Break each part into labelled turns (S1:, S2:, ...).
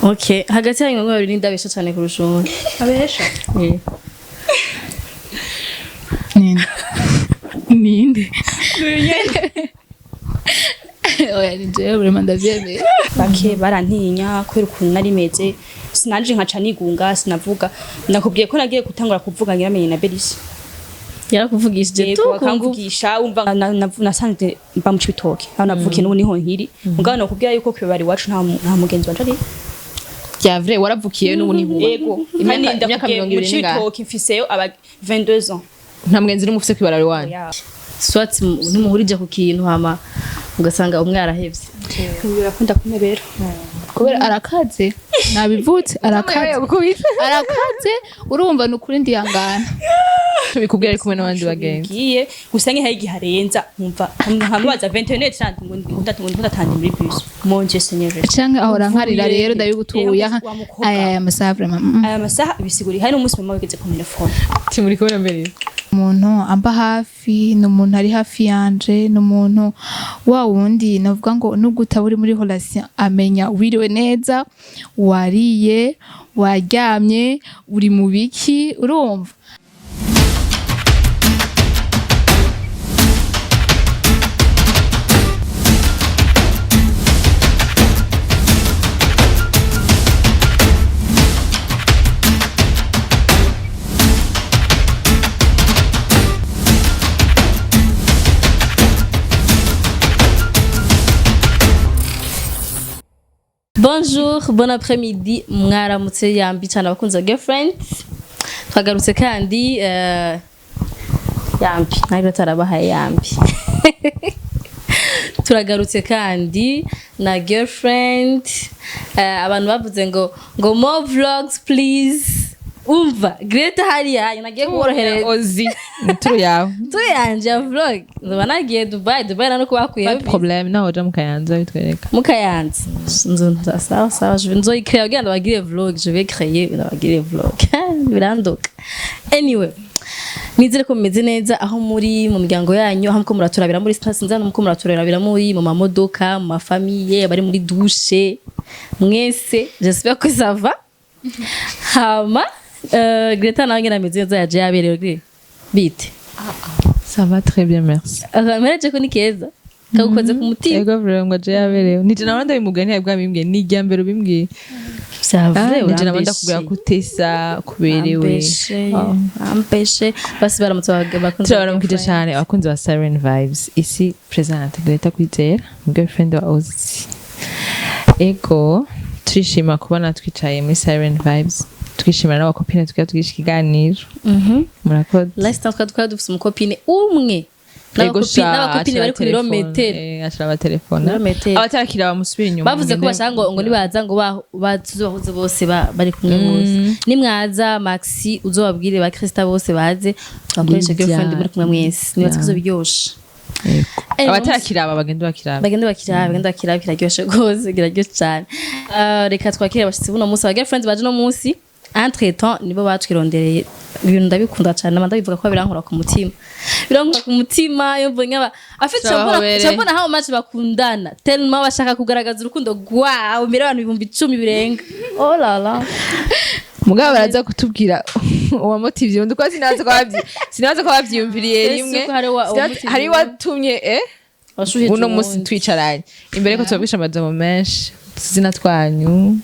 S1: Okay, hagati yanyu ngo babiri ndabesha cyane kurusha uwundi?
S2: Abesha.
S1: Eh.
S3: Ninde ninde? Oya, ni jewe vraiment, ndavyemeye.
S2: Bake barantinya kubera ukuntu nari meze, sinanje nkaca nigunga, sinavuga. Nakubwiye ko nagiye gutangura kuvuga ngiramenye na Belisi.
S1: Yarakuvugishije?
S2: Yego.
S1: Tu kungu.
S2: Bakamvugisha, wumva nasanze mba mu Cibitoke aho navukiye, n'ubu niho nkiri. Mugabo nakubwira yuko kwibara iwacu nta mugenzi wanje ari.
S4: Bya vrai, waravukiye n'ubu ni huba?
S2: Yego.
S4: Imyaka
S2: Kandi
S4: imyaka
S2: ndakubwiye
S4: mirongo
S2: mu
S4: ibiri n'ingahe?
S2: Cibitoke mfiseyo aba 22 ans.
S4: Nta mugenzi n'umwe ufise kw'ibarabara iwanyu?
S2: Ya.
S1: Soit ntimuhurije ku kintu, hama ugasanga umwe arahevye.
S2: Birakunda kumebera.
S3: Kubera arakaze, nabivutse, arakaze, arakaze, urumva, ni ukuri ndiyangana.
S4: Bikubwira ari kumwe n'abandi bagenzi?
S2: Ngiye gusa nk'ihaye igihe arenza, nkumva nkamubaza 21h30 ngo ngo ndatanga muri bus, mon Dieu Seigneur.
S3: Canke ahora nkarira rero, ndabigutuye.
S2: Wa mukobwa.
S3: Aya masaha vraiment.
S2: Aya masaha bisigura hari n'umunsi mama wigeze ku telefone.
S4: Timuri kubona mbere.
S3: Umuntu amba hafi ni umuntu ari hafi yanje, ni umuntu wa wundi navuga ngo nubwo utaba uri muri relation, amenya wiriwe neza, wariye, waryamye, uri mu biki, urumva.
S1: Bonjour, bon après-midi, mwaramutse, yambi cyane abakunzi ba Girlfriend. Twagarutse kandi, yambi, ntabwo tarabahaye yambi. Turagarutse kandi na Girlfriend. Abantu bavuze ngo more vlogs please. Umva, Greta hariya nagiye kuborohereza.
S4: Ozi ituro yawe.
S1: Turi yanje ya vlog. Nzoba nagiye Dubai, Dubai nano kubakuye.
S4: Pas de problème, naho uja mu Kayanza bitwereka.
S1: Mukayanza nzo sawa sawa, je nzoyicréer kugira ndabagire vlog, je vais créer ndabagire vlog, biranduka. Anyway, nizere ko mumeze neza aho muri mu miryango yanyu, aho muko muraturabira muri sinzi muko muraturabira muri mu mamodoka, mu ma famille, bari muri douche, mwese j'espère que ça va. Hama Greta nawe ngena ameze neza, yaje yaberewe. Gre, bite?
S4: Ça va très bien, merci.
S1: Mpereje ko ni keza kagukoze ku mutima.
S4: Ego vraiment, ngo aje yaberewe, nije nawe ndabimubwiye, ntiyabwa bimbwiye, ni irya mbere ubimbwiye.
S1: C'est vrai.
S4: Nije nawe ndakubwira ko utesa kuberewe.
S1: Ambeshe, ambeshe. Basi baramutse bakunze.
S4: Turabaramukije cyane abakunzi ba Siren Vibes. Ici présente Greta Kwizera, girlfriend wa Ozi. Ego, turishima kubona twicaye muri Siren Vibes, twishimira n'aba copine tugira tugisha ikiganiro. Murakoze.
S1: Last time twari dufise umu copine umwe.
S4: Ego sha,
S1: N'aba copine bari ku birometero.
S4: Ashira abatelefone.
S1: Birometero.
S4: Abatarakira bamusubira inyuma.
S1: Bavuze ko bashaka ngo nibaza ngo bazubahuze bose bari kumwe bose. Nimwaza Maxi uzobabwire ba Krista bose baze bakoreshe
S4: Bijya.
S1: girlfriend muri kumwe mwese. Nibaza ko biryoshe.
S4: Yego.
S1: Eh,
S4: Abatarakira aba bagenda bakiraba.
S1: Bagende bakirabe, bagende bakirabe, kiraryoshe rwose, kiraryoshe cyane. Reka twakire abashitsi buno munsi, aba girlfriends baje no munsi. Entre temps nibo batwirondereye. Ibintu ndabikunda cyane, nama ndabivuga ko birankora ku mutima, birankora ku mutima iyo mbonye aba afite
S4: Turabahobere.
S1: cyabona how much bakundana, tellement bashaka kugaragaza urukundo rwabo mbere abantu 10,000 birenga. Oh la la.
S4: Mugabo baraza kutubwira uwamotivye undi, ko sinabaza ko bavyiyumviriye
S1: Ese
S4: rimwe.
S1: ko hari uwamotivye
S4: Hari watumye
S1: washuhije
S4: uno munsi
S1: uwundi.
S4: twicaranye imbere ko tubabwisha amajambo menshi, tuzina twanyu.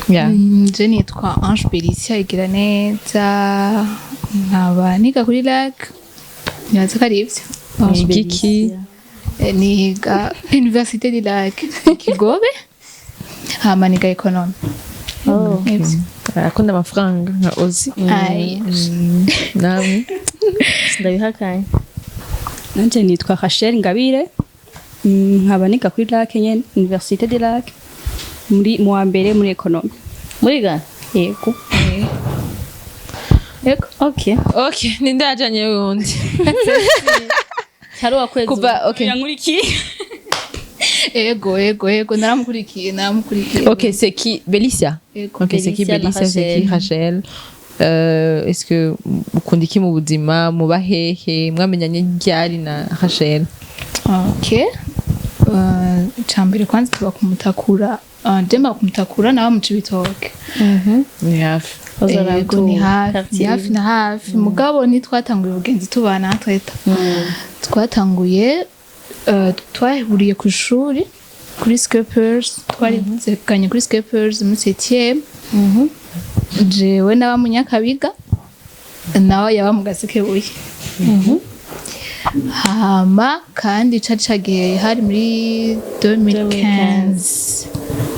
S4: Yeah.
S3: Je nitwa Ange Belicia igira neza, nkaba niga kuri LAC, nibaza ko ari ivyo. Ange
S4: Igiki?
S3: Niga Université du Lac Kigobe, hama niga économie.
S1: Oh.
S3: Ivyo.
S4: Arakunda amafaranga nka Ozi.
S3: Ai.
S4: Namwe?
S1: Ndabihakanye.
S2: Nanje nitwa Rachel Ngabire, nkaba niga kuri LAC nyene, Université de Lac, muri mu wa mbere muri économie.
S1: Muriga?
S2: Yego.
S3: Yego.
S1: Okay.
S4: Okay, ninde yajanye wundi?
S1: Hari uwakwezi.
S4: Kuva okay.
S2: Yankurikiye.
S3: Ego, ego, ego, naramukurikiye, naramukurikiye.
S4: Ok, c'est qui? Belicia?
S3: Ego.
S4: Ok, c'est qui?
S1: Belicia na
S4: Belicia, c'est qui? Rachel. Est-ce que mukunda iki mu buzima, muba hehe, mwamenyanye ryari na Rachel?
S3: Ok. Icambere kwanza tuba kumutakura. Ah, je mba kumutakura nawe mu Cibitoke.
S4: Ni hafi.
S3: Yego, ni hafi, ni hafi na hafi. Mugabo ntitwatanguye ubugenzi tubana tweta. Twatanguye twahuriye ku ishuri kuri Scapers, twarizekanye kuri Scapers muri septième. Jewe naba mu Nyakabiga, nawe yaba mu Gasekebuye. Hama kandi cari cagiye hari muri 2015,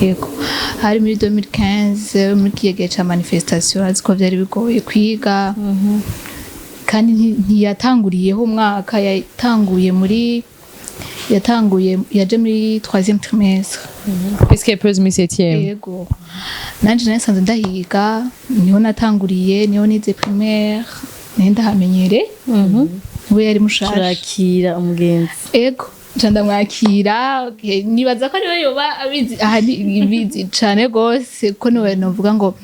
S3: yego, hari muri 2015, muri kiya gihe ca manifestation. Azi ko vyari bigoye kwiga, kandi ntiyatanguriyeho umwaka, yatanguye muri yatanguye yaje muri troisième trimestre.
S4: Escapers muri septième.
S3: Yego, nanje nari ndahiga, niho natanguriye, niho nize primaire, niho ndahamenyere, we yari mushasha.
S1: Turakira umugenzi.
S3: Ego, nca ndamwakira. Okay, nibaza ko ariwe yoba abizi ahari, ibizi cane gose, ko niwe novuga ngo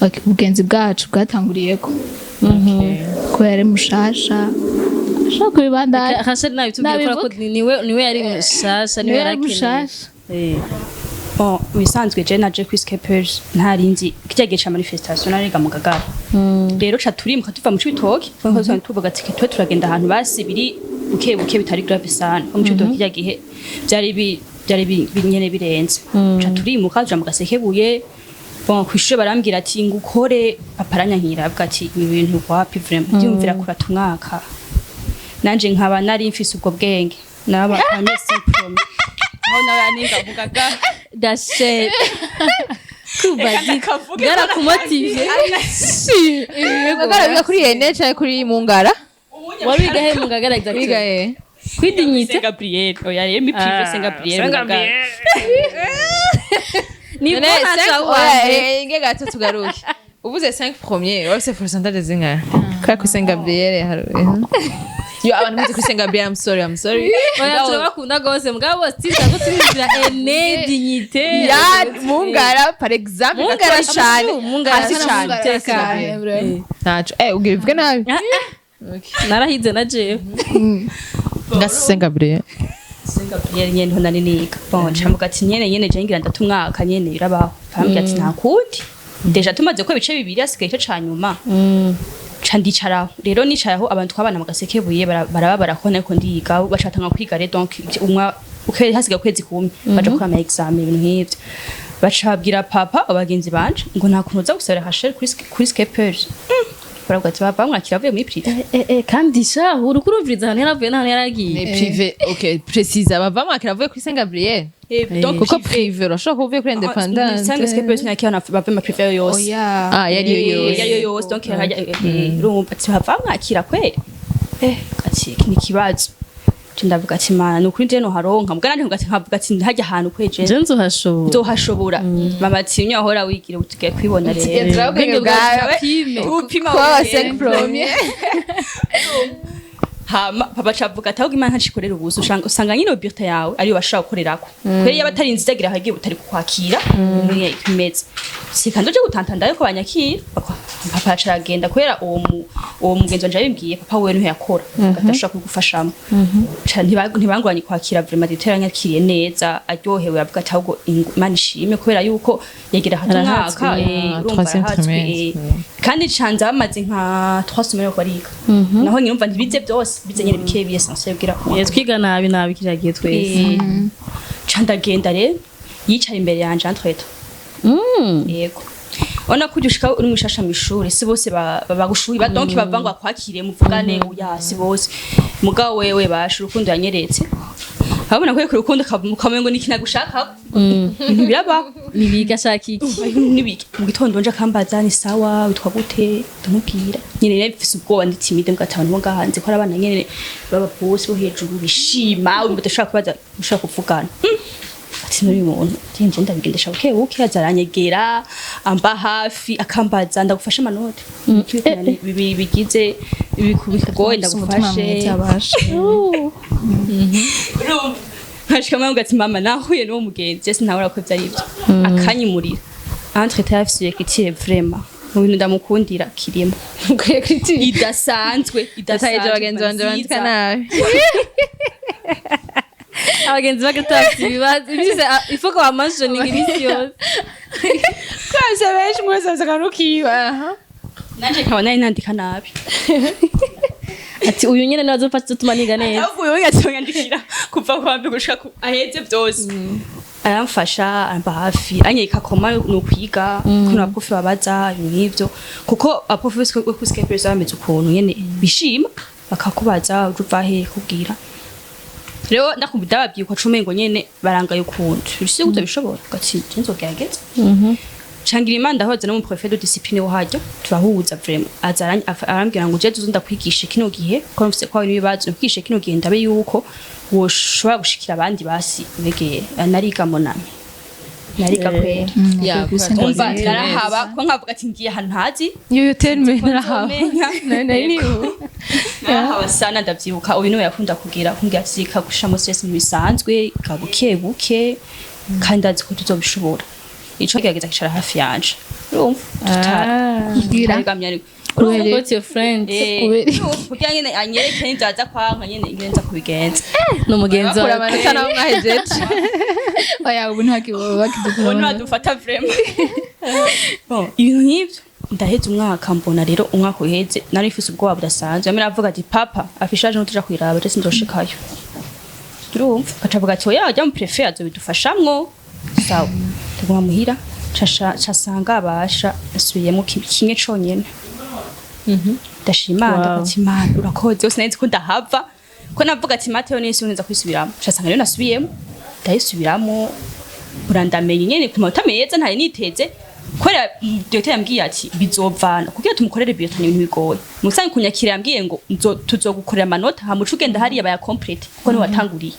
S3: okay, ubugenzi bwacu bwatanguriyeko ko yari mushasha, ashaka kubibandanya.
S1: Rachel nawe tubwire ko
S3: Nabivuge.
S1: niwe yari mushasha, niwe
S3: Niwe yari
S1: yarakenewe.
S3: mushasha.
S2: Bon, bisanzwe je naje kuri Scapers ntarinzi kirya gihe ca manifestation, nariga mu Gagara. Rero ca turimuka tuva mu Cibitoke, twari tuvuga ati twe turagenda ahantu basi biri buke buke, bitari grave sana. Mu Cibitoke kirya gihe byari nyene birenze. Ca turimuka tuja mu Gasekebuye. Bon, kw'ishure barambwira ati ngukore, papa aranyankira, avuga ati ibi bintu wapi, vraiment byumvira kurata umwaka. Nanje nkaba nari mfise ubwo bwenge, naba premier cinq premiers, aho nawe yaninga mu Gagara.
S1: Rachel kubazi bwarakumotive.
S4: Ngagara biga kuri ene canke kuri Mungara?
S1: Wari wiga he mu Ngagara exactement?
S4: Biga he?
S1: Kuri Dignité.
S2: Saint Gabriel, oya, rero mi privé Saint Gabriel mu Ngagara.
S1: Ni
S4: None
S1: bwo
S4: cinq
S1: ntaca
S4: oya, inge gato tugaruke. Uvuze 5 premiers, wafise pourcentage zingahe? Kubera ko Saint Gabriel hari yo abantu muzi kuri Saint Gabriel, I'm sorry, I'm sorry.
S1: Oya, turabakunda gose, mugabo bose ko turinjira ene Dignité.
S4: Ya Mungara par exemple,
S1: Mungara
S4: gatoyi cane.
S1: Mungara
S4: Hasi cane.
S3: Tekane.
S4: Ntaco ugira uvuge nabi.
S1: Narahize na jewe.
S4: Ngasi Saint Gabriel.
S2: Saint Gabriel nyene niho nari niga. Bon, camuga ati nyene nyene je ngira ndata umwaka nyene birabaho. Bambwira ati nta kundi, déjà tumaze ko ibice bibiri, hasigaye ico ca nyuma. Ca ndicaraho rero, nicaraho, abantu twabana mu Gasekebuye barababara ko nariko ndiga, bacatanga kwiga rero. Donc umwa hasigaye ukwezi kumwe baja gukora ama examen, ibintu nk'ivyo. Baca babwira papa abagenzi banje ngo nta kuntu uza gusabira Rachel kuri Scapers. Baravuga ati bava mwakira avuye muri privé.
S1: Kandi shahu uriko urumviriza ahantu yaravuye n'ahantu yaragiye.
S4: Ni privé, ok, précise, abava mwakira avuye kuri Saint Gabriel.
S2: Donc
S4: Kuko privé urashobora kuba uvuye kuri indépendante.
S2: Saint Scapers nakira bave ma privé yose.
S3: Oya.
S4: Ah, yariyo yose.
S2: Yariyo yose. Donc hajya urumva ati bava mwakira kweri, ati iki ni ikibazo. Nce ndavuga ati mana, ni ukuri nje noharonka mbwa nanje nkavuga ati hajya ahantu kweje
S1: Je nzohashobora.
S2: Nzohashobora. Mama ati nyohora wigira utugiye kwibona rero.
S4: Genzura ubwenge bwawe.
S1: Pime.
S2: Upima
S4: Kuba
S2: wewe.
S4: cinq premiers.
S2: Hama papa cavuga ati ahubwo Imana ntacikorera ubusa, usanga nyine bulletin yawe ariyo bashobora gukorerako kubera iyo atari nziza agira hagiye utari kukwakira muri imeze sika ndoje gutanta ndayo ko banyakira. Papa aca aragenda kubera uwo mugenzi wanje yabimbwiye, papa wewe niho yakora atashobora kubigufashamo. Ca ntibangoranye kwakira vraiment, directeur yanyakiriye neza aryohewe, avuga ati ahubwo Imana ishime kubera yuko yagira hata
S1: Arahatswe.
S2: umwaka urumva
S4: Troisième
S2: arahatswe,
S4: trimestre.
S2: Kandi canza bamaze nka 3 semaines yo bariga, naho nyine umva ntibize byose, bize nyine bike bi essentiel kugira
S1: Twiga nabi nabi kiriya gihe twese.
S2: Ca ndagenda rero, yicaye imbere yanje entre-temps. Yego, ubona ko ujya ushika uri mushasha mw'ishuri, si bose bagushuye ba donc bava ngo akwakire muvugane, oya, si bose. Mugabo wewe basha urukundo yanyeretse, abona ko ku rukundo ukamengo ni ikintu agushaka, ibintu birabaho.
S1: Nibiga ashaka iki?
S2: Nibiki mu gitondo nje akambaza ni sawa, witwa gute, ndamubwira nyene nari mfise ubwoba, ndi timide, mbwa ati abantu bo ngaha nzi ko ari abana nyene baba boss bo hejuru bishima, urumva udashobora kubaza, ushobora kuvugana. Ati n'uyu muntu nje ndabigendesha buke buke, aza aranyegera amba hafi akambaza ndagufashe amanota bigize bikugoye, ndagufashe. Urumva nkashika mpamvu ati mama nahuye n'uwo mugenzi jese ntawe urakoze ari ibyo akanyimurira. Entre temps afise écriture, vraiment mu bintu ndamukundira kirimo idasanzwe.
S4: Ndatayeje
S2: Idasanzwe
S4: bagenzi banje bandika
S2: nziza.
S4: nabi.
S1: Abagenzi bagatafite ibibazo ibise, il faut ko bamentioninga iminsi yose.
S4: Twese benshi mwese bafise akantu kiwe, aha.
S2: Nanje nkaba nari nandika nabi.
S1: Ati uyu nyene niwe azofasha gutuma niga neza.
S2: Ahubwo uyu yatonyandikira kuva ku wa mbere gushika ku aheze byose, aramfasha, amba hafi, anyereka koma ni ukwiga ukuntu abaprof babaza ibintu nk'ivyo, kuko abaprof bose kuri Skype bameze ukuntu nyene bishima, bakakubaza uva he, kubwira. Rero ndakumva ndababwiye uko cumengo nyene barangaye ukuntu bise gute bishobora gati nzogerageza. Cangira Imana ndahoza no mu préfet de discipline wo hajya, turahuza vraiment, aza arambwira ngo jewe ndakwigisha kino gihe ko mfise ko ibibazo, ndakwigisha kino gihe ndabe yuko woshobora gushikira abandi basi begeye. Nariga monami, nariga kwera.
S4: Ya,
S2: Umva, narahaba ko nkavuga ati ngiye ahantu ntazi.
S4: Yo tell me, narahaba.
S2: Nzomenya.
S4: Nari ni
S2: Narahaba sana, ndavyibuka. Uyu niwe yakunda kugira kumbwira ati kagushiramo stress ntibisanzwe, ka buke buke, kandi azi ko tuzobishobora. Ico gerageza kicara hafi yanje, urumva.
S3: Bwira.
S2: Tutagamye ariko.
S3: Kubera-
S1: What's your friend?
S2: Kugira nyene anyereke n'ivyaza kwanka nyene ingene nza kubigenza.
S1: Ni umugenzi
S4: bakura
S1: wawe.
S4: amanota nawe mwahejeje.
S3: Oya, ubu ntibakiba
S2: Ubu
S3: bakidukura.
S2: ntibadufata vraiment. Bon, ibintu nk'ivyo, ndaheze umwaka, mbona rero umwaka uheze nari mfise ubwoba budasanzwe. Yamwe aravuga ati papa affichage nutuja kuyiraba, je sinzoshikayo, urumva. Aca avuga ati oya, ajya mu préfet azobidufashamwo. Sawa, ndaguma muhira, casanga abasha asubiyemo kimwe conyene. Ndashima.
S1: Wow.
S2: Ndavuga ati Imana urakoze yose, nari nzi ko ndahava, ko navuga ati Mateo nisi nza kwisubiramo, casanga rero nasubiyemo, ndayisubiramo, urandamenye nyene ku manota meza ntari niteze, kubera directeur yambwiye ati bizovana kugira tumukorere bulletin, ibintu bigoye musange kunyakira. Yambwiye ngo tuzogukorera amanota hama uce ugenda hariya baya complète, kuko niwe watanguriye,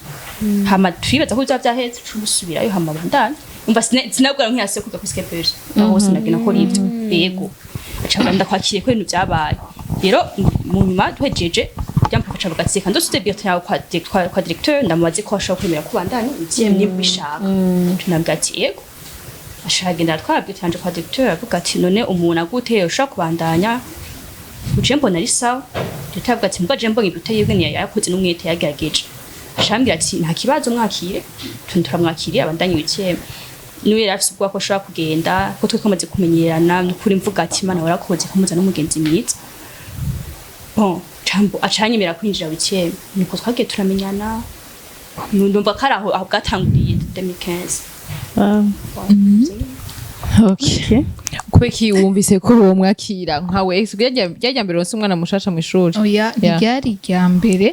S2: hama twibaza ko bizaba vyaheze, uca usubirayo hama bandanye. Umva, sinabwira nkiyase kwiga kuri Skepers aho hose nagenda nkora ivyo. Yego, aca ndakwakiriye ko ibintu vyabaye. Rero mu nyuma duhejeje byampa aca avuga ati reka ndosuze bulletin yawe kwa directeur, ndamubaze ko ashobora kwemera kubandanya ugiye niba ubishaka. Ndamubwira ati yego. Ashagenda aratwara bulletin yanje kwa directeur, avuga ati none umuntu agute ushobora kubandanya uje mbona ari sawa. Directeur avuga ati mbwa je mbonye bulletin yiwe niyo yakoze n'umwete yagerageje. Ashambwira ati nta kibazo, mwakire. Tuntu turamwakiriye abandanye wikiyeme. Niwe yari afise ubwoba ko ashobora kugenda, ko twe twamaze kumenyerana. Nukuri mvuga ati Imana warakoze kumuza n'umugenzi mwiza. Bon, cambo acanyemera kwinjira wikiyeme, niko twagiye turamenyana. Ndumva ko ari aho bwatanguriye 2015.
S4: Okay. Kubera iki wumvise ko uwo mwakira nkawe ex ryajya mbere wose umwana mushasha mu ishuri?
S3: Oya, ntiryari irya mbere,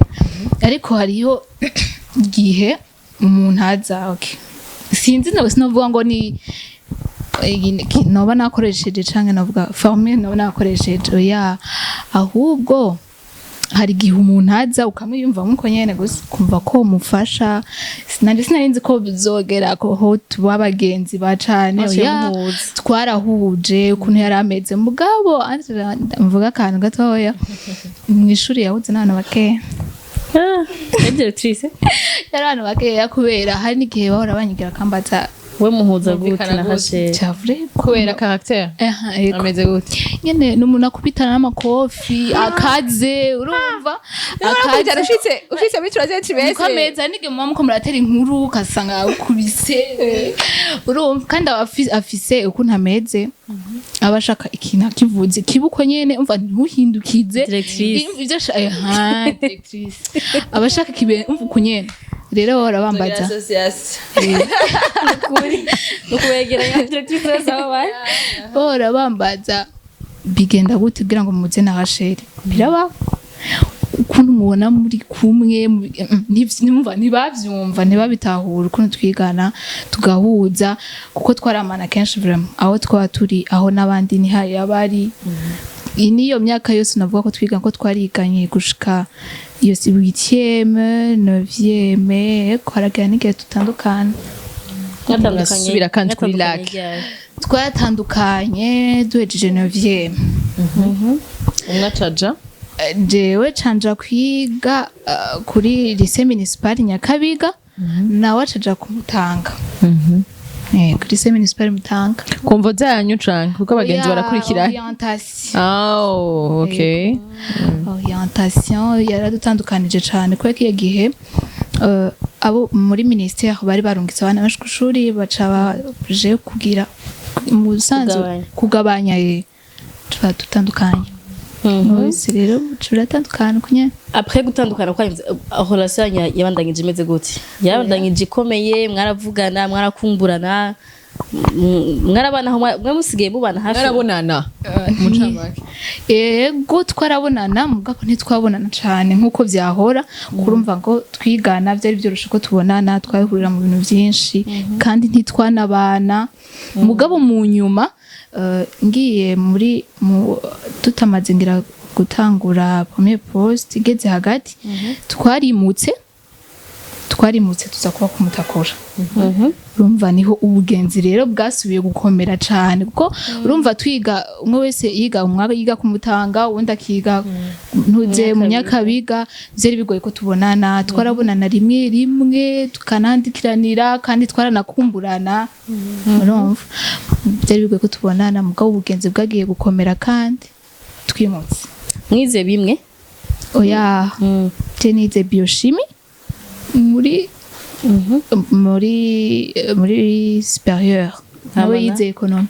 S3: ariko hariho igihe umuntu aza, okay. Sinzi nawe, sinavuga ngo ni noba nakoresheje canke navuga formule noba nakoresheje, oya. Ahubwo hari igihe umuntu aza ukamwiyumvamo uko nyene gusa, kumva ko umufasha. Sinari nzi ko bizogera ko ho tuba abagenzi ba cane.
S1: Mwaciye
S3: Oya,
S1: muhuza.
S3: Twarahuje ukuntu yari ameze. Mugabo Angela, mvuga akantu gatoya, mu ishuri yahuze n'abantu bakeya.
S1: Ah, directrice.
S3: Yari abantu bakeya, kubera hari n'igihe bahora banyigira akambaza.
S1: We muhuza gute
S4: Mwumvikana
S1: na
S4: gute?
S1: Hasheri?
S3: Cavure.
S4: Kubera caractère?
S3: Aha, yego.
S4: Ameze gute?
S3: Nyene ni umuntu akubitana n'amakofi akaze, urumva,
S4: akaze
S3: akaze.
S4: Ushitse muri troisième trimestre.
S3: Niko ameze. Hari n'igihe muba muko muratera inkuru ugasanga ukubise, urumva. Kandi aba afise ukuntu ameze, aba ashaka ikintu akivuze kiba uko nyene, umva, ntuhindukize.
S1: Directrice.
S3: Ivyo aha, directrice aba ashaka kibe, umva, uko nyene. Rero bahora bambaza.
S4: Association.
S1: Nukubegeranya directrice wese aho bari.
S3: Bahora bambaza bigenda gute kugira ngo muze na Rachel, biraba ukuntu mubona muri kumwe ntimva, ntibavyumva, ntibabitahura ukuntu twigana tugahuza, kuko twaramana kenshi vraiment aho twaba turi, aho n'abandi ntihari abari. Iyi niyo myaka yose navuga ko twigana, ko twariganye gushika iyo si huitième, neuvième, haragera n'igihe tutandukana.
S1: Mwatandukanye?
S4: Murasubira kandi kuri
S1: Mwatandukanye
S4: lac.
S1: ryari?
S3: Twatandukanye duhejeje neuvième.
S4: Umwe acaja
S3: Jewe canja kwiga kuri lycée municipal Nyakabiga, nawe acaja kumutanga. Kuri lycée municipal Mutanga.
S4: Ku mvo zanyu canke kuko abagenzi
S3: Oya,
S4: barakurikira?
S3: Orientation.
S4: Oh, okay.
S3: Orientation yaradutandukanije cane, kubera ko iyo gihe Abo muri ministère bari barungitse abana benshi kw'ishuri, baca baje kugira mu busanzwe
S1: Kugabanya.
S3: Kugabanya, tuba dutandukanye. Bose rero turatandukana uko nyene.
S1: Après gutandukana kwanyu, relation yanyu yabandanyije imeze gute? Yabandanyije ikomeye? Mwaravugana, mwarakumburana, mwarabana aho mwe musigaye mubana hafi?
S4: Mwarabonana mu ncamake?
S3: Ego, twarabonana, mugabo ntitwabonana cane nk'uko vyahora. Kurumva ngo twigana vyari vyoroshe ko tubonana, twahurira mu bintu vyinshi kandi ntitwanabana. Mugabo mu nyuma, ngiye muri mu tutamaze ngira gutangura premier poste, igeze hagati, twarimutse tuza kuba kumutakura. Urumva niho ubugenzi rero bwasubiye gukomera cane, kuko urumva twiga, umwe wese yiga, umwe yiga kumutanga, uwundi akiga ntuze mu Nyakabiga, vyari bigoye ko tubonana. Twarabonana rimwe rimwe, tukanandikiranira, kandi twaranakumburana. Urumva byari bigoye ko tubonana, mugabo ubugenzi bwagiye gukomera kandi twimutse.
S1: Mwize bimwe?
S3: Oya, je nize biochimie muri supérieur, nawe
S1: Habana?
S3: yize économie.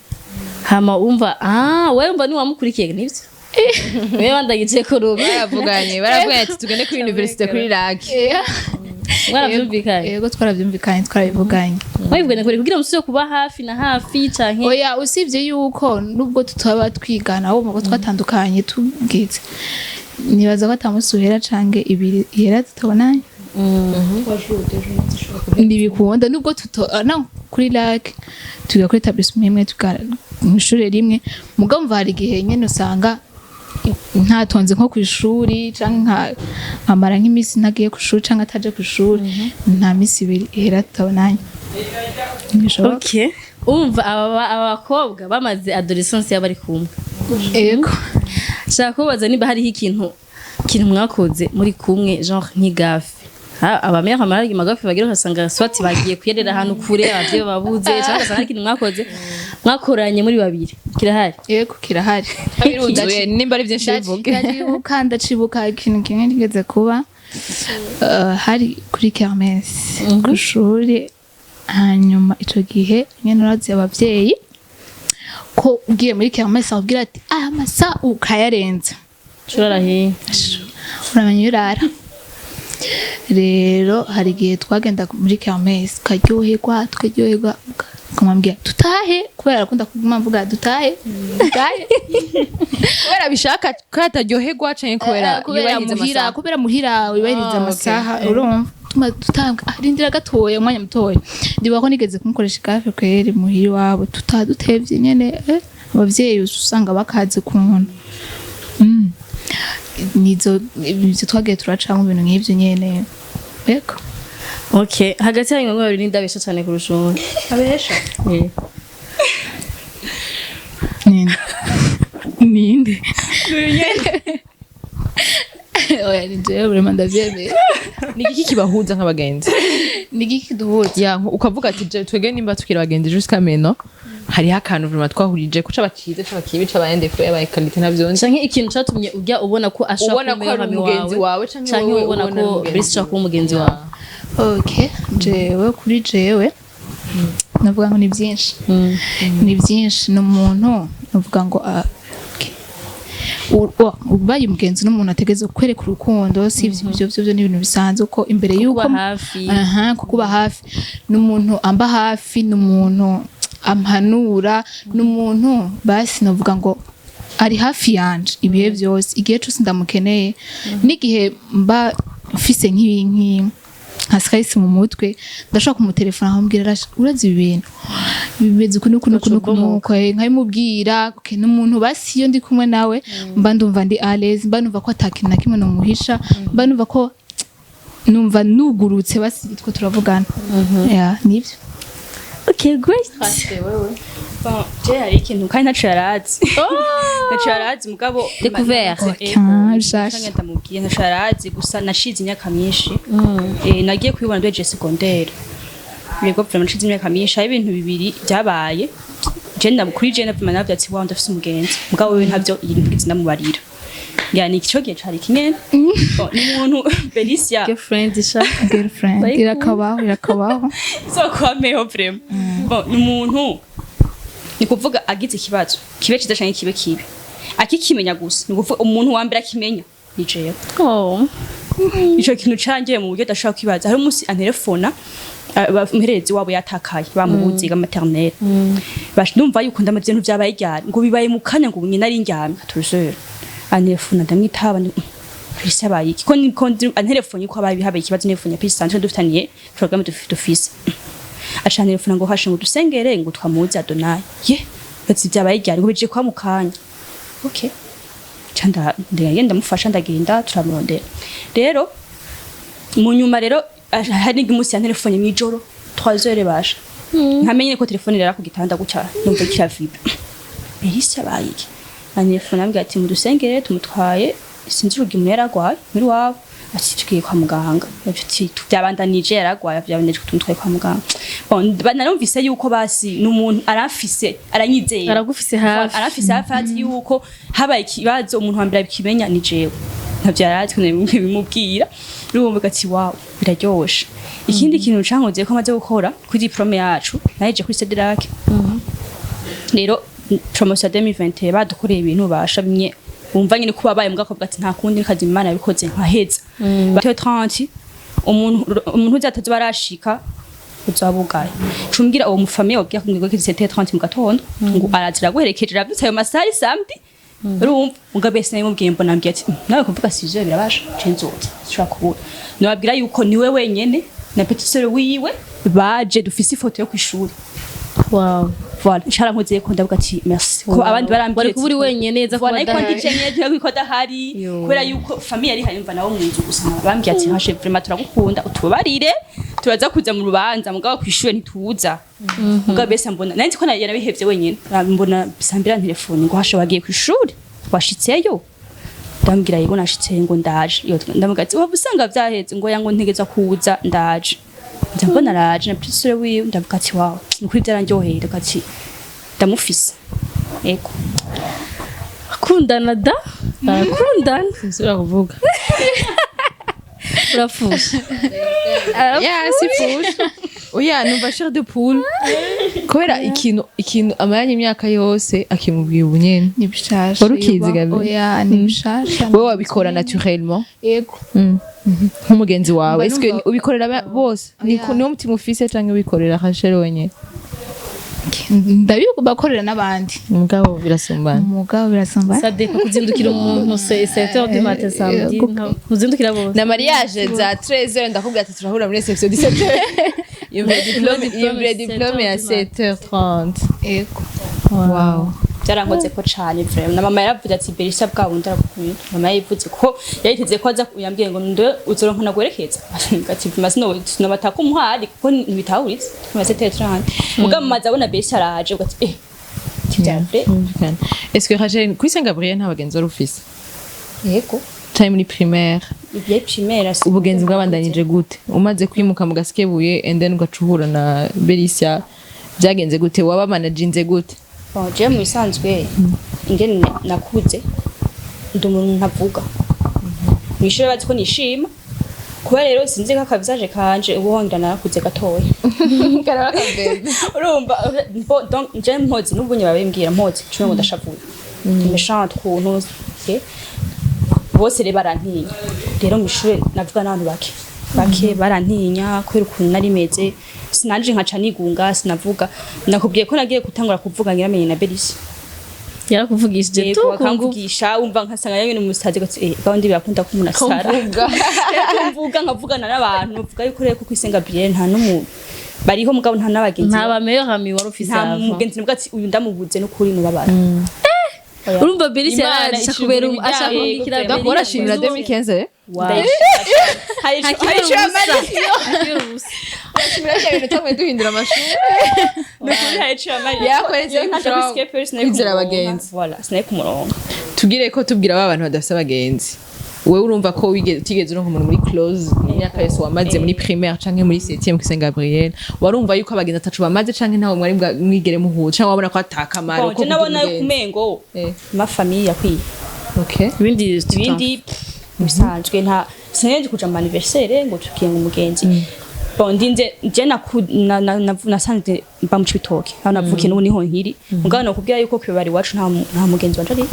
S1: Hama umva, ah, wewe umva ni wamukurikiye, nivyo wewe bandagije économie?
S4: Baravuganye ati tugende kuri université kuri RAC.
S1: Mwaravyumvikanye?
S3: Yego, twaravyumvikanye, twarabivuganye.
S1: Mwabivuganye kure kugira musubire kuba hafi na hafi canke?
S3: Oya, usibye yuko nubwo tutaba twigana, ahubwo ko twatandukanye tubwize, nibaza ko atamusi uhera canke ibiri ihera tutabonanye. Ntibikunda nubwo tuto no kuri RAC, tuga kuri établissement imwe, tuga mw'ishure rimwe, mugabo mva hari igihe nyene usanga ntatonze nko kw'ishuri, canke nkamara nk'imisi ntagiye kw'ishuri canke ataje kw'ishuri. Nta misi ibiri ihera tutabonanye, ntibishoboka.
S1: Okay, umva, aba bakobwa bamaze adolescence yabo ari kumwe.
S3: Ego.
S1: Shaka kubaza niba hariho ikintu mwakoze muri kumwe, genre nk'igaffe. Abamère amara amagaffe bagira, ugasanga soit bagiye kuyerera ahantu kure, abavyeyi babuze, cyangwa ugasanga hari ikintu mwakoze, mwakoranye muri babiri. Kirahari?
S3: Yego, kirahari.
S4: Biruzuye, nimba ari byinshi bivuge.
S3: Ndacibuka ikintu kimwe nigeze kuba. Hari kuri kermesse kw'ishuri. Hanyuma ico gihe nyene urazi abavyeyi ko ugiye muri kermesse akubwira ati aya masaha ukayarenza,
S1: Curarahiye.
S3: uramenya iyo urara. Rero hari igihe twagenda muri kermesse tukaryoherwa, tukaryoherwa, ukamubwira tutahe, kubera arakunda kuguma mvuga dutahe, dutahe.
S4: Kubera bishaka ko ataryoherwa canke kubera
S3: kubera
S4: yubahiriza
S3: muhira
S4: amasaha?
S3: Kubera muhira wibahiriza amasaha. Urumva tuma tutanga, rindira gatoya, umwanya mutoya. Ndibuka ko nigeze kumukoresha igaffe kweri muhira iwabo, tutadutevye nyene, abavyeyi usanga bakaze kuntu. Nizo ivyo twagiye turacamo, ibintu nk'ivyo nyene, yego.
S1: Okay, hagati yanyu mwe babiri ndabesha cyane kurusha uwundi?
S2: Abesha?
S1: Eh.
S3: Ninde ninde? Oya, ni jewe vraiment, ndavyemeye.
S4: Ni igiki kibahuza nk'abagenzi?
S3: Ni igiki duhuza?
S4: Ya, ukavuga ati twebwe nimba tukiri abagenzi jusqu'à maintenant, hariho akantu vraiment twahurije ko caba ciza, caba kibi, caba défaut, yabaye qualité, navyo nzi.
S1: Canke ikintu catumye ujya ubona ko ashobora
S4: Ubona
S1: kuba
S4: ko ari
S1: umugenzi
S4: umugenzi wawe, canke
S1: canke
S4: wowe
S1: ubona
S4: ubona
S1: ko
S4: ari umugenzi.
S1: Brice ashobora kuba umugenzi wawe.
S3: Okay, jewe kuri jewe navuga ngo ni byinshi, ni byinshi. Ni umuntu navuga ngo okay. Ubaye umugenzi n'umuntu ategereza kwereka urukundo, si ibyo byo ni ibintu bisanzwe ko imbere y'uko
S1: Kuba hafi.
S3: Aha, kukuba hafi. Ni umuntu amba hafi, ni umuntu ampanura, ni umuntu basi navuga ngo ari hafi yanje ibihe byose, igihe cyose ndamukeneye, n'igihe mba mfise nk'ibi nka stress mu mutwe, ndashobora kumutelefona nkamubwira: "Rasha, urazi ibi bintu bimeze uku n'uku n'uku n'uku n'uku," nkabimubwira. Okay, ni umuntu basi iyo ndi kumwe nawe mba ndumva ndi à l'aise, mba numva ko atakintu na kimwe nomuhisha, mba numva ko numva nugurutse, basi two turavugana. Yeah, nibyo.
S1: Okay, great.
S2: Bon, je hari ikintu kandi ntaco yarazi, ntaco yarazi, mugabo
S1: Découvert.
S3: Okay, bishasha.
S2: Canke ndamubwiye, ntaco yarazi. Gusa nashize imyaka myinshi, nagiye kubibona duhejeje secondaire. Yego, vraiment nashize imyaka myinshi. Hari ibintu bibiri byabaye, je kuri je ndavuma navyo ati: "Wow, ndafise umugenzi." Mugabo wewe ntavyo ntigeze ndamubarira. Yani ico gihe cari kimwe. Bon, ni umuntu Belicia.
S1: Girlfriend sha.
S3: Girlfriend.
S1: Ndayikunda.
S3: Irakabaho, irakabaho.
S2: Izokwameho vraiment. Bon, ni umuntu, ni kuvuga agize ikibazo, kibe ciza canke kibe kibi, akikimenya gusa, ni kuvuga umuntu wa mbere akimenya ni jewe.
S1: Oh.
S2: Ico kintu cangiye mu buryo adashobora kwibaza. Hari umunsi antelefona, umuhererezi wabo yatakaye, bamubuze ga maternelle. Bash ndumva yuko ndamaze ibintu vyabaye ryari, ngo bibaye mu kanya, ngo nyina ari ndyamye 14h. Antelefona, ndamwitaba, ndi Christian, abaye iki? Ko niko antelefone ko abaye habaye ikibazo, telefone ya Peace Centre dufitaniye programme dufise. Aca antelefona ngo hashe ngo dusengere ngo twamuze Adonai. Ye, bati vyabaye ryari? Ngo bije kwa mu kanya. Okay, ca ndagenda ndamufasha, ndagenda turamurondera. Rero mu nyuma rero hari umunsi ya telefone mw'ijoro 3h, basha nkamenye ko telefone irara ku gitanda gutya, numva kira vibre. Belise abaye iki? Antelefone ambwira ati mudusengere, tumutwaye, sinzi urugi umuntu yaragwaye muri wabo, ati tugiye kwa muganga. Ati byabandanije, yaragwaye, byabandanije, tumutwaye kwa muganga. Bon, narumvise yuko basi n'umuntu aramfise, aranyizeye.
S1: Aragufise hafi.
S2: Arafise hafi, azi yuko habaye ikibazo umuntu wa mbere abikimenya ni jewe. Ntavyo yarazi ko bimubwira. Urumva ati wow, biraryoshe. Ikindi kintu cankoze ko amaze gukora kuri diplôme yacu, naheje kuri Cedric. Rero promotion ya 2021 badukoreye ibintu basha bimwe wumva nyine kuba baye mbwa ati nta kundi nkazi Imana yabikoze nkaheza. 30 umuntu uzataza barashika uzabugaye, cumbwira uwo mufamiye wabwiye ko ngo 7h30 mu gatondo ngo arazira guherekeje ravyutse ayo masaha ari samedi. Urumva mugabe sinabimubwiye, mbona ambwiye ati nawe kuvuga 6h birabasha, cenzoza sinshobora kubura." Nababwira yuko niwe wenyene na petite sœur wiwe baje, dufise ifoto yo kwishuri.
S1: Wow.
S2: Voilà, carankoze ko ndavuga ati merci ko abandi barambwiye.
S1: Wari kuba uri wenyene neza kuba
S2: Voilà, ariko
S1: adahari.
S2: ndi jenyene ko adahari.
S1: Yo.
S2: Kubera yuko famille yari hari, mva nabo mu nzu gusa bambwiye ati hashe vraiment turagukunda, utubabarire, turaza kuza mu rubanza, mugabo kwishure ntituza. Mugabo bese mbona nari nzi ko yarabihevye wenyene, mbona sambira telefone ngo hashe wagiye kwishuri, washitseyo? Ndambwira yego nashitse, ngo ndaje. Yo, ndamubwira ati waba usanga vyaheze, ngo yango ntegeza kuza, ndaje. Nza mbona araje na petite sœur wiwe, ndavuga ati wow, nukuri byaranryoheye, ndavuga ati ndamufise, ego.
S1: Akundana da, barakundana.
S4: Sinsubira kuvuga.
S1: Urafusha.
S4: Yeah, si fusha, oya, numva chair de poule kubera ikintu amaranye imyaka yose akimubwiye ubu nyene.
S3: Ni bishasha.
S4: Wari ukizi, Gabi?
S3: Oya, ni bishasha.
S4: Wowe wabikora naturellement?
S3: Yego.
S4: Nk'umugenzi wawe.
S3: Mba
S4: Est-ce que ubikorera bose? Ni
S3: Oya.
S4: Niwo mutima ufise canke ubikorera Rachel wenyene?
S3: Ndabibakorera n'abandi.
S4: Mugabo birasumbana.
S3: Umugabo birasumba.
S1: Ça dépend, kuzindukira umuntu 7h du matin samedi, kuzindukira bose.
S4: Na mariage za 13h, ndakubwira ati turahura muri réception 17h. Yumvire diplôme, yumvire diplôme ya 7h30.
S3: Yego.
S4: Wow.
S2: Byarankoze ko cane vraiment. Na mama yaravuze ati Berisha bwa bundi aragukunda. Mama yayivuze ko yayiteze ko aza, yambwiye ngo ndo uzoronka nagwerekeza, ati vraiment sino sinobataka umuhari kuko ntibitahuritse kuma 7h30. Mugabo mama azabona Berisha araje, ugati tivyavre.
S4: Humvikana. Est-ce que Rachel, kuri Saint Gabriel nta bagenzi wari ufise?
S2: Yego.
S4: Canke muri primaire?
S2: Ibyo primaire.
S4: Ubugenzi bwabandanije gute umaze kwimuka mu Gasekebuye and then ugaca uhura na Belicia? Byagenze gute? Waba manajinze gute?
S2: Bon, jewe mu bisanzwe ingene nakuze, ndi umuntu ntavuga mw'ishure, bazi ko nishima. Kuba rero sinzi ko akavisage kanje ubu hongera narakuze gatoya, urumva. Bon, donc je mpozi n'ubu nyine babimbwira, mpozi cumi ngo ndashavuye, méchante ukuntu, bose rero barantinya. Rero mw'ishure navuga n'abantu bake bake, barantinya kubera ukuntu nari meze. Sinanje nkaca nigunga, sinavuga. Nakubwiye ko nagiye gutangura kuvuga ngira na Belisi.
S1: Yarakuvugishije
S2: Yego,
S1: tu ku ngufu.
S2: Bakamvugisha, wumva nkasanga yanyene umusazi gati gahunda birakunda ko umuntu asara. Kumvuga nkavugana n'abantu, mvuga yuko rero kuko isenga Gabriel nta n'umu bariho, mugabo nta n'abagenzi.
S1: Nta ba meilleur ami wari ufise
S2: Nta
S1: avant?
S2: mugenzi nubwo ati uyu ndamubuze n'ukuri nubabara. Oya.
S1: Urumva Belisi
S4: Imana
S1: yaraje
S4: ishingura
S1: kubera
S4: imiryango.
S1: ashaka kubikira.
S2: Yego,
S4: Donc warashimira 2015?
S1: Wow.
S2: Hari
S1: Hakibera ubusa, hakibera ubusa.
S4: Urashimira bya bintu tumwe duhindura amashuri.
S2: Nukuri hari ico yamariye.
S4: Yakoretse
S2: Iyo ntaja
S4: gushaka
S2: kuri Skype, sinari
S4: kwizera
S2: kumuronka.
S4: abagenzi.
S2: Voilà, sinari kumuronka.
S4: Tugire ko tubwira ba bantu badafise abagenzi. Wewe urumva ko utigeze uronka umuntu muri close imyaka yose wamaze muri primaire canke muri 7e kuri Saint Gabriel? Warumva yuko abagenzi atacu bamaze canke ntawe mwari mwigere muhuza, canke wabona ko atakamaro
S2: Bon,
S4: ko
S2: je nabona
S4: kugira
S2: yuko
S4: umugenzi?
S2: umengo ma famille yakwiye.
S4: Okay.
S1: Ibindi
S2: Ibindi pff, bisanzwe, nta sinenze kuja mu anniversaire ngo tukiye ngo umugenzi. Bon, ndinze je nasanze mba mu Cibitoke, aho navukiye, n'ubu niho nkiri. Mugabo nokubwira yuko kwibara iwacu nta mugenzi wanje ari.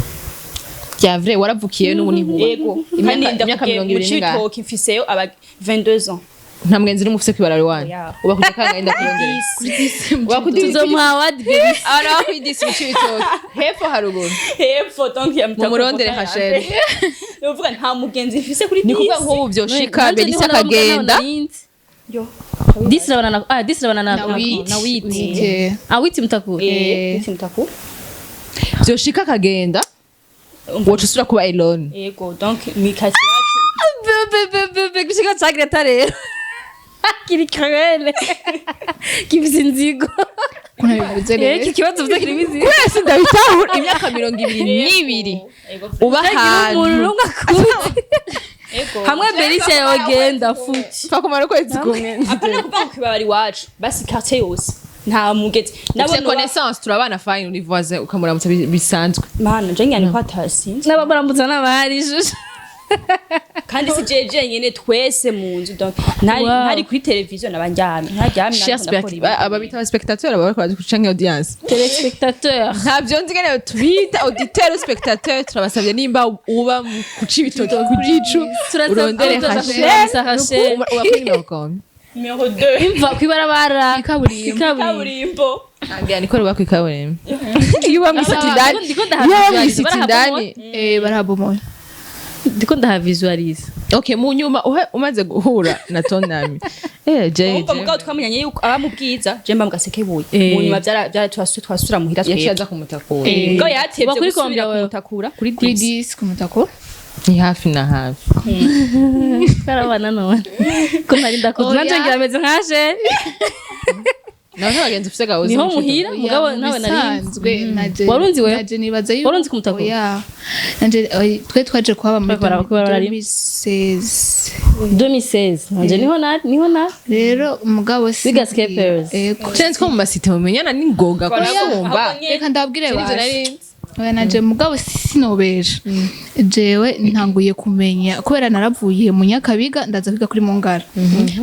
S4: Bya vrai, waravukiye n'ubu niho uba?
S2: Yego, kandi
S4: Imyaka
S2: ndakubwiye,
S4: mirongo
S2: mu
S4: ibiri n'ingahe?
S2: Cibitoke mfiseyo aba 22 ans.
S4: Nta mugenzi n'umwe ufise kwibara iwanyu?
S2: Oya.
S4: Uba kuja kangahe? Ndakurondera uba kuri
S1: Tuzomuha award, baby.
S4: Ara kuri 10 mu Cibitoke, hepfo, haruguru?
S2: Hepfo, donc ya
S4: Mumurondere Rachel.
S2: Nuvuga nta mugenzi mfise kuri
S4: Ni kuvuga
S2: 10.
S4: nk'ubu vyoshika
S1: Nanje
S4: Belisa
S1: niho nabamuga,
S4: akagenda.
S1: naho narinzi.
S2: Yo.
S1: Disi rabana na, ah, disi rabana na
S3: Na witi.
S1: Na witi.
S3: Witi.
S1: Ah, witi mutakura.
S2: Eh, mutaku.
S4: Vyoshika akagenda, woca usubira kuba alone?
S2: Yego, donc mikasi yacu.
S1: Bebe bebe bebe, gushika ca Greta rero kiri cruel, gifise inzigo.
S3: Ukuntu bivuze
S1: Eh,
S3: rero.
S1: iki kibazo uvuze kirimo inzigo.
S4: Twese ndabitahura, imyaka 22
S2: Yego.
S4: uba
S1: Utagira
S4: ahantu
S1: umuntu n'umwe akuzi.
S2: Yego.
S1: Hamwe Belicia yogenda futi.
S4: Pfa kumara ukwezi kumwe.
S2: Apana kuvuga ngo kwibara iwacu, basi quartier yose nta mugenzi.
S4: Ufise
S2: Nabona
S4: connaissance, turabana fine, uri voisin, ukamuramutsa bisanzwe.
S2: Mana je ngani ko atasinze.
S1: N'abamuramutsa n'abahari shusho.
S2: Kandi si jeje nyene, twese mu nzu, donc ntari
S1: Wow.
S2: ntari kuri televiziyo nabandyamye, ntaryamye.
S4: Chers ababita aba spectateur, aba bariko baradukurikira canke audience?
S1: Téléspectateur.
S4: Ntabyo nzi ngene tubita, auditeur, spectateur. Turabasabye, nimba uba mu kuca ibitoki ku Gicu, urondere Rachel.
S1: Rachel.
S4: Uba kuri numéro combien?
S2: Numéro 2.
S1: Imva kwibarabara.
S3: Ikaburimbo.
S1: Ikaburimbo.
S2: Kaburimbo.
S4: Ngira niko ruba kwikaburimbo iyo uba mw'isiti indani.
S1: Ndiko
S4: Iyo uba mw'isiti
S1: ndahavisualiza.
S4: indani.
S3: Eh, barabomoye.
S1: Ndiko ndahavisualiza.
S4: Okay, mu nyuma uhe umaze guhura na Tonami, je
S2: Umva,
S4: je
S2: mugabo twamenyanye yuko aba mu Bwiza, je mba mu Gasekebuye.
S1: Eh.
S2: Mu nyuma byara twasura muhira
S4: yaciye
S2: twebwe.
S4: aza kumutakura?
S2: Eh, mugabo yaratevye
S1: Uba kuri
S2: gusubira
S1: combien wewe?
S2: kumutakura kuri
S3: Kuri
S2: 10.
S3: 10 ku Mutakura.
S4: Ni hafi na hafi.
S1: Karabana none ko ntari ndakuzi.
S3: Oya.
S1: Nanje ngira ameze nka Rachel.
S4: Nawe ntabagenzi ufise gahuza?
S1: Niho muhira, mugabo nawe nari
S3: Bisanzwe naje.
S1: Warunzi wewe?
S3: Naje nibaza yuko
S1: Warunzi ku Mutakura?
S3: Oya. Nanje oya, twe twaje kuhaba muri
S1: Kubera
S3: 2016.
S1: 2016 nanje niho na
S3: Rero mugabo si
S1: Biga Scapers.
S3: Yego.
S4: Cenzi ko mu masite mumenyana n'ingoga kusumba.
S3: Reka ndabwire
S4: Ivyo
S3: basi.
S4: nari nzi.
S3: Oya, naje mugabo sinobeje. Jewe ntanguye kumenya kubera naravuye mu Nyakabiga ndaza kwiga kuri Mungara.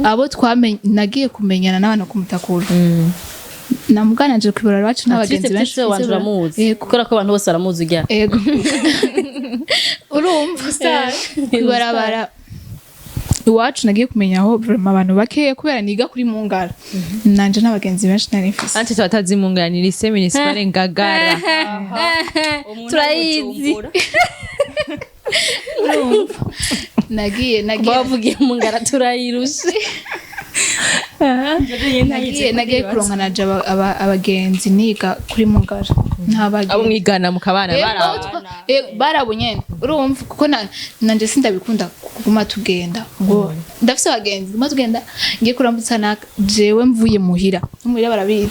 S3: Abo twamenye, nagiye kumenyana n'abantu ku Mutakura. Namugana nje kwibara iwacu n'abagenzi benshi.
S1: Benshi wanje uramuzi?
S3: Yego.
S1: Kubera ko abantu bose baramuzi ujya.
S3: Ego. Urumva, kwibarabara iwacu nagiye kumenya aho vraiment abantu bakeya kubera niga kuri Mungara. Nanje n'abagenzi benshi nari mfise.
S4: Ante tubatazi munganira lycée municipale Ngagara.
S1: Turayizi.
S3: Nagiye
S1: Bavugiye mu Ngara turayirushe.
S3: Nagiye kuronka naje abagenzi niga kuri Mungara. Nta bagenzi.
S4: Abo mwigana mukabana
S3: Ego,
S4: bara
S3: barabo nyene, urumva, kuko nanje sindabikunda kuguma tugenda ngo ndafise abagenzi, guma tugenda ngiye kurambutsa naka. Jewe mvuye muhira, no muhira barabizi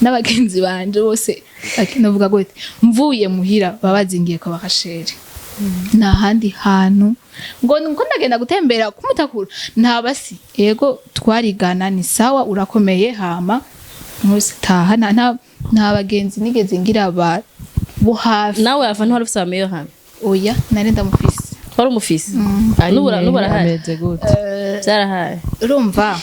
S3: n'abagenzi banje bose. Novuga gute, mvuye muhira baba bazingiye kwa bakashere, nta handi hantu ngo ngo ndagenda gutembera kumutakura, nta basi. Yego, twarigana, ni sawa, urakomeye, hama mwese taha. Nta bagenzi nigeze ngira ba bo hafi.
S1: Nawe ava ntiwari ufise abameyo hano?
S3: Oya, nari ndamufise.
S1: Wari umufise? N'ubu arahari?
S4: Ameze gute?
S1: Byarahaye.
S3: Urumva,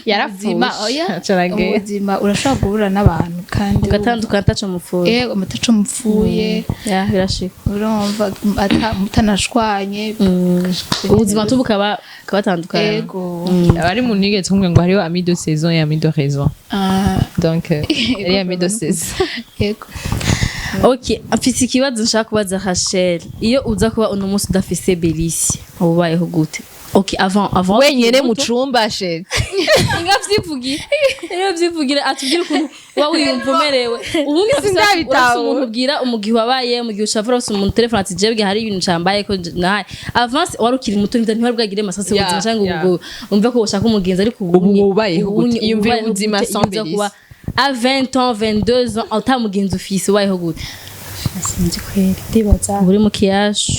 S4: Yarapfushe.
S3: ubuzima, oya,
S4: Acaragenda.
S3: ubuzima urashobora guhura n'abantu kandi
S1: Mugatandukana ataco mupfuye.
S3: Eh, umutaco mupfuye.
S1: Ya, birashika.
S3: Urumva, mutanashwanye.
S1: Ubuzima tu bukaba bukabatandukana.
S3: Ego.
S4: Abari mu nigeze kumwe ngo hariho ami de saison et ami de raison.
S3: Ah,
S4: Donc yari ami de saison.
S3: Ego.
S1: Ok, mfise ikibazo nshaka kubaza Rachel. Iyo uza kuba uno munsi udafise Belicia, uba ubayeho gute? Ok, avant
S4: Wenyene mu cumba she?
S1: Inga vyivugira, iyo vyivugira atubwire ukuntu uba wiyumva umerewe ubundi.
S4: Sindabitahura.
S1: Urafise umuntu ubwira umugihe wabaye, mu gihe ushavura, urafise umuntu telefone ati jebwe hari ibintu cambaye ko nahaye avance, wari ukiri muto, ntiwari bwagire masase ubuzima canke ngo umve ko ushaka umugenzi, ariko
S4: Ubu wubayeho gute? Iyumvire
S1: ubayeho
S4: ubuzima
S1: gute?
S4: sans
S1: Iyo uza
S4: Belice.
S1: kuba à 20 ans, 22 ans ata mugenzi ufise, ubayeho gute?
S2: Sinzi kweri, ndibaza.
S1: Uri mu kiyashu.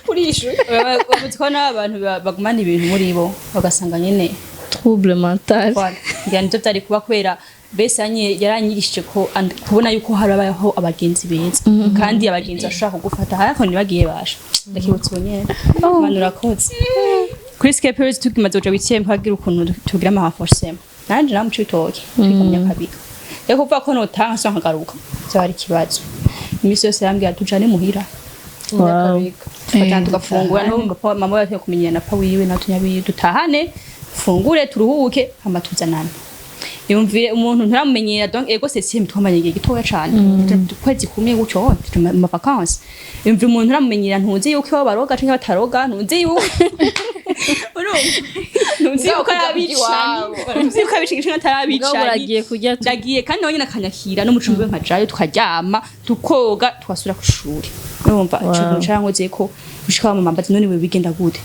S2: Urishuye bavuze ko n'abantu bagumana ibintu muri bo bagasanga nyene
S1: Trouble mental.
S2: Voilà. Ngira nivyo vyari kuba kubera Bese yaranyigishije ko kubona yuko harabaho abagenzi beza, kandi abagenzi bashobora kugufata ariko ntibagiye basha. Ndakibutse ubu nyene. Imana urakoze. Kuri Skype tukimaze kuja huitième, twagira ukuntu tugira ama renforcement. Nanje namuca ibitoke twiga mu Nyakabiga. Rero kuvuga ko notaha nsa nkagaruka byaba ari ikibazo. Iminsi yose yambwira tujane muhira, tugatanga tugafungura. No mama yagiye kumenyana na pa wiwe na tunyabiye, dutahane, fungure, turuhuke, hama tuzanane. Yumvire umuntu ntaramumenyera. Donc ego, septième twamanye igihe gitoya cane, ukwezi kumwe gutyo, turi mu vacances. Yumvire umuntu ntaramumenyera, ntuzi yuko iwabo baroga canke bataroga, ntuzi yuko, urumva, ntuzi yuko ari abicanyi, ntuzi yuko abicanyi canke atari
S1: Mugabo
S2: abicanyi.
S1: uragiye kurya
S2: Ndagiye, kandi nawe nyine akanyakira no mu cumbi nkajayo, tukaryama, tukoga, tugasubira ku ishuri. Urumva ico kintu carankoze ko gushika mama mbaza: "None wewe bigenda gute?"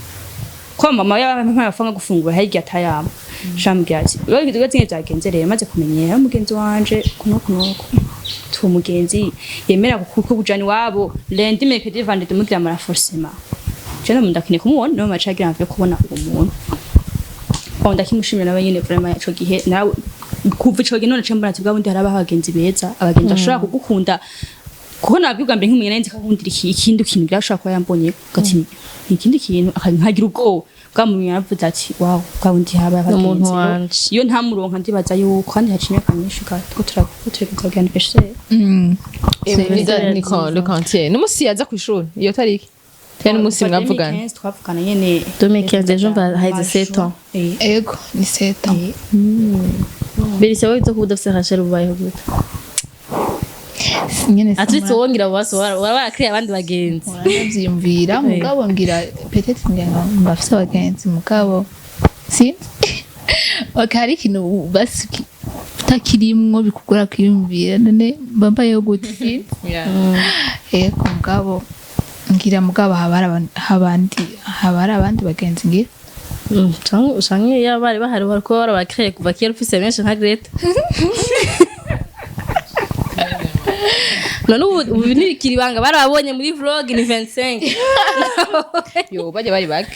S2: Ko mama yampaye amafaranga gufungura, hirya atayama. Shambwira ati: "Urabizi nyene vyagenze rero, maze kumenyera mugenzi wanje kuno kunoko tu mugenzi yemera kuko kujana iwabo lundi, mercredi, vendredi, mugira ama renforcement. Je no ndakeneye kumubona." No maca agira mve kubona uwo muntu. Bon, ndakimushimira nawe nyene vraiment. Ico gihe nawe, kuva ico gihe none mbona ati bwa bundi harabaho abagenzi beza, abagenzi bashobora kugukunda. Kuko nabwibwa mbere nk'umuntu nzi kakundira ikindi kintu byashobora kuba yambonye gati ni ikindi kintu, nkagira ubwoba bwa muntu. Yaravuze ati: "Wow, bwa bundi haba
S1: Umuntu
S2: abagenzi."
S1: wanje.
S2: Iyo ntamuronka, ndibaza yuko kandi haciye imyaka myinshi ga two turakugira anniversaire.
S4: Ni le quantier n'umusi yaza kw'ishuri iyo tariki cyane n'umusi
S2: Kuva
S4: mwavugana.
S2: 2015 twavugana nyene.
S1: 2015, déjà haheze 7 ans.
S3: Ego, ni 7 ans.
S1: Berisa, wowe uza kuba udafise Rachel, ubayeho gute?
S3: Nyene.
S1: Aturitse wongera waso waba warakiriye abandi bagenzi.
S3: Ndavyiyumvira, mugabo ngira peut-être ngira ngo mbafise abagenzi, mugabo sinzi. Ok, hari ikintu basi utakirimwo bikugora kwiyumvira: none mba mbayeho gute? Sinzi. Ego, mugabo ngira, mugabo haba hari haba hari abandi bagenzi ngira.
S1: Canke iyo bari bahari bariko barabakiriye kuva kera, ufise benshi nka Greta. None ubu ntibikiri ibanga, barababonye muri vlog, ni 25.
S4: Yo bajya bari bake.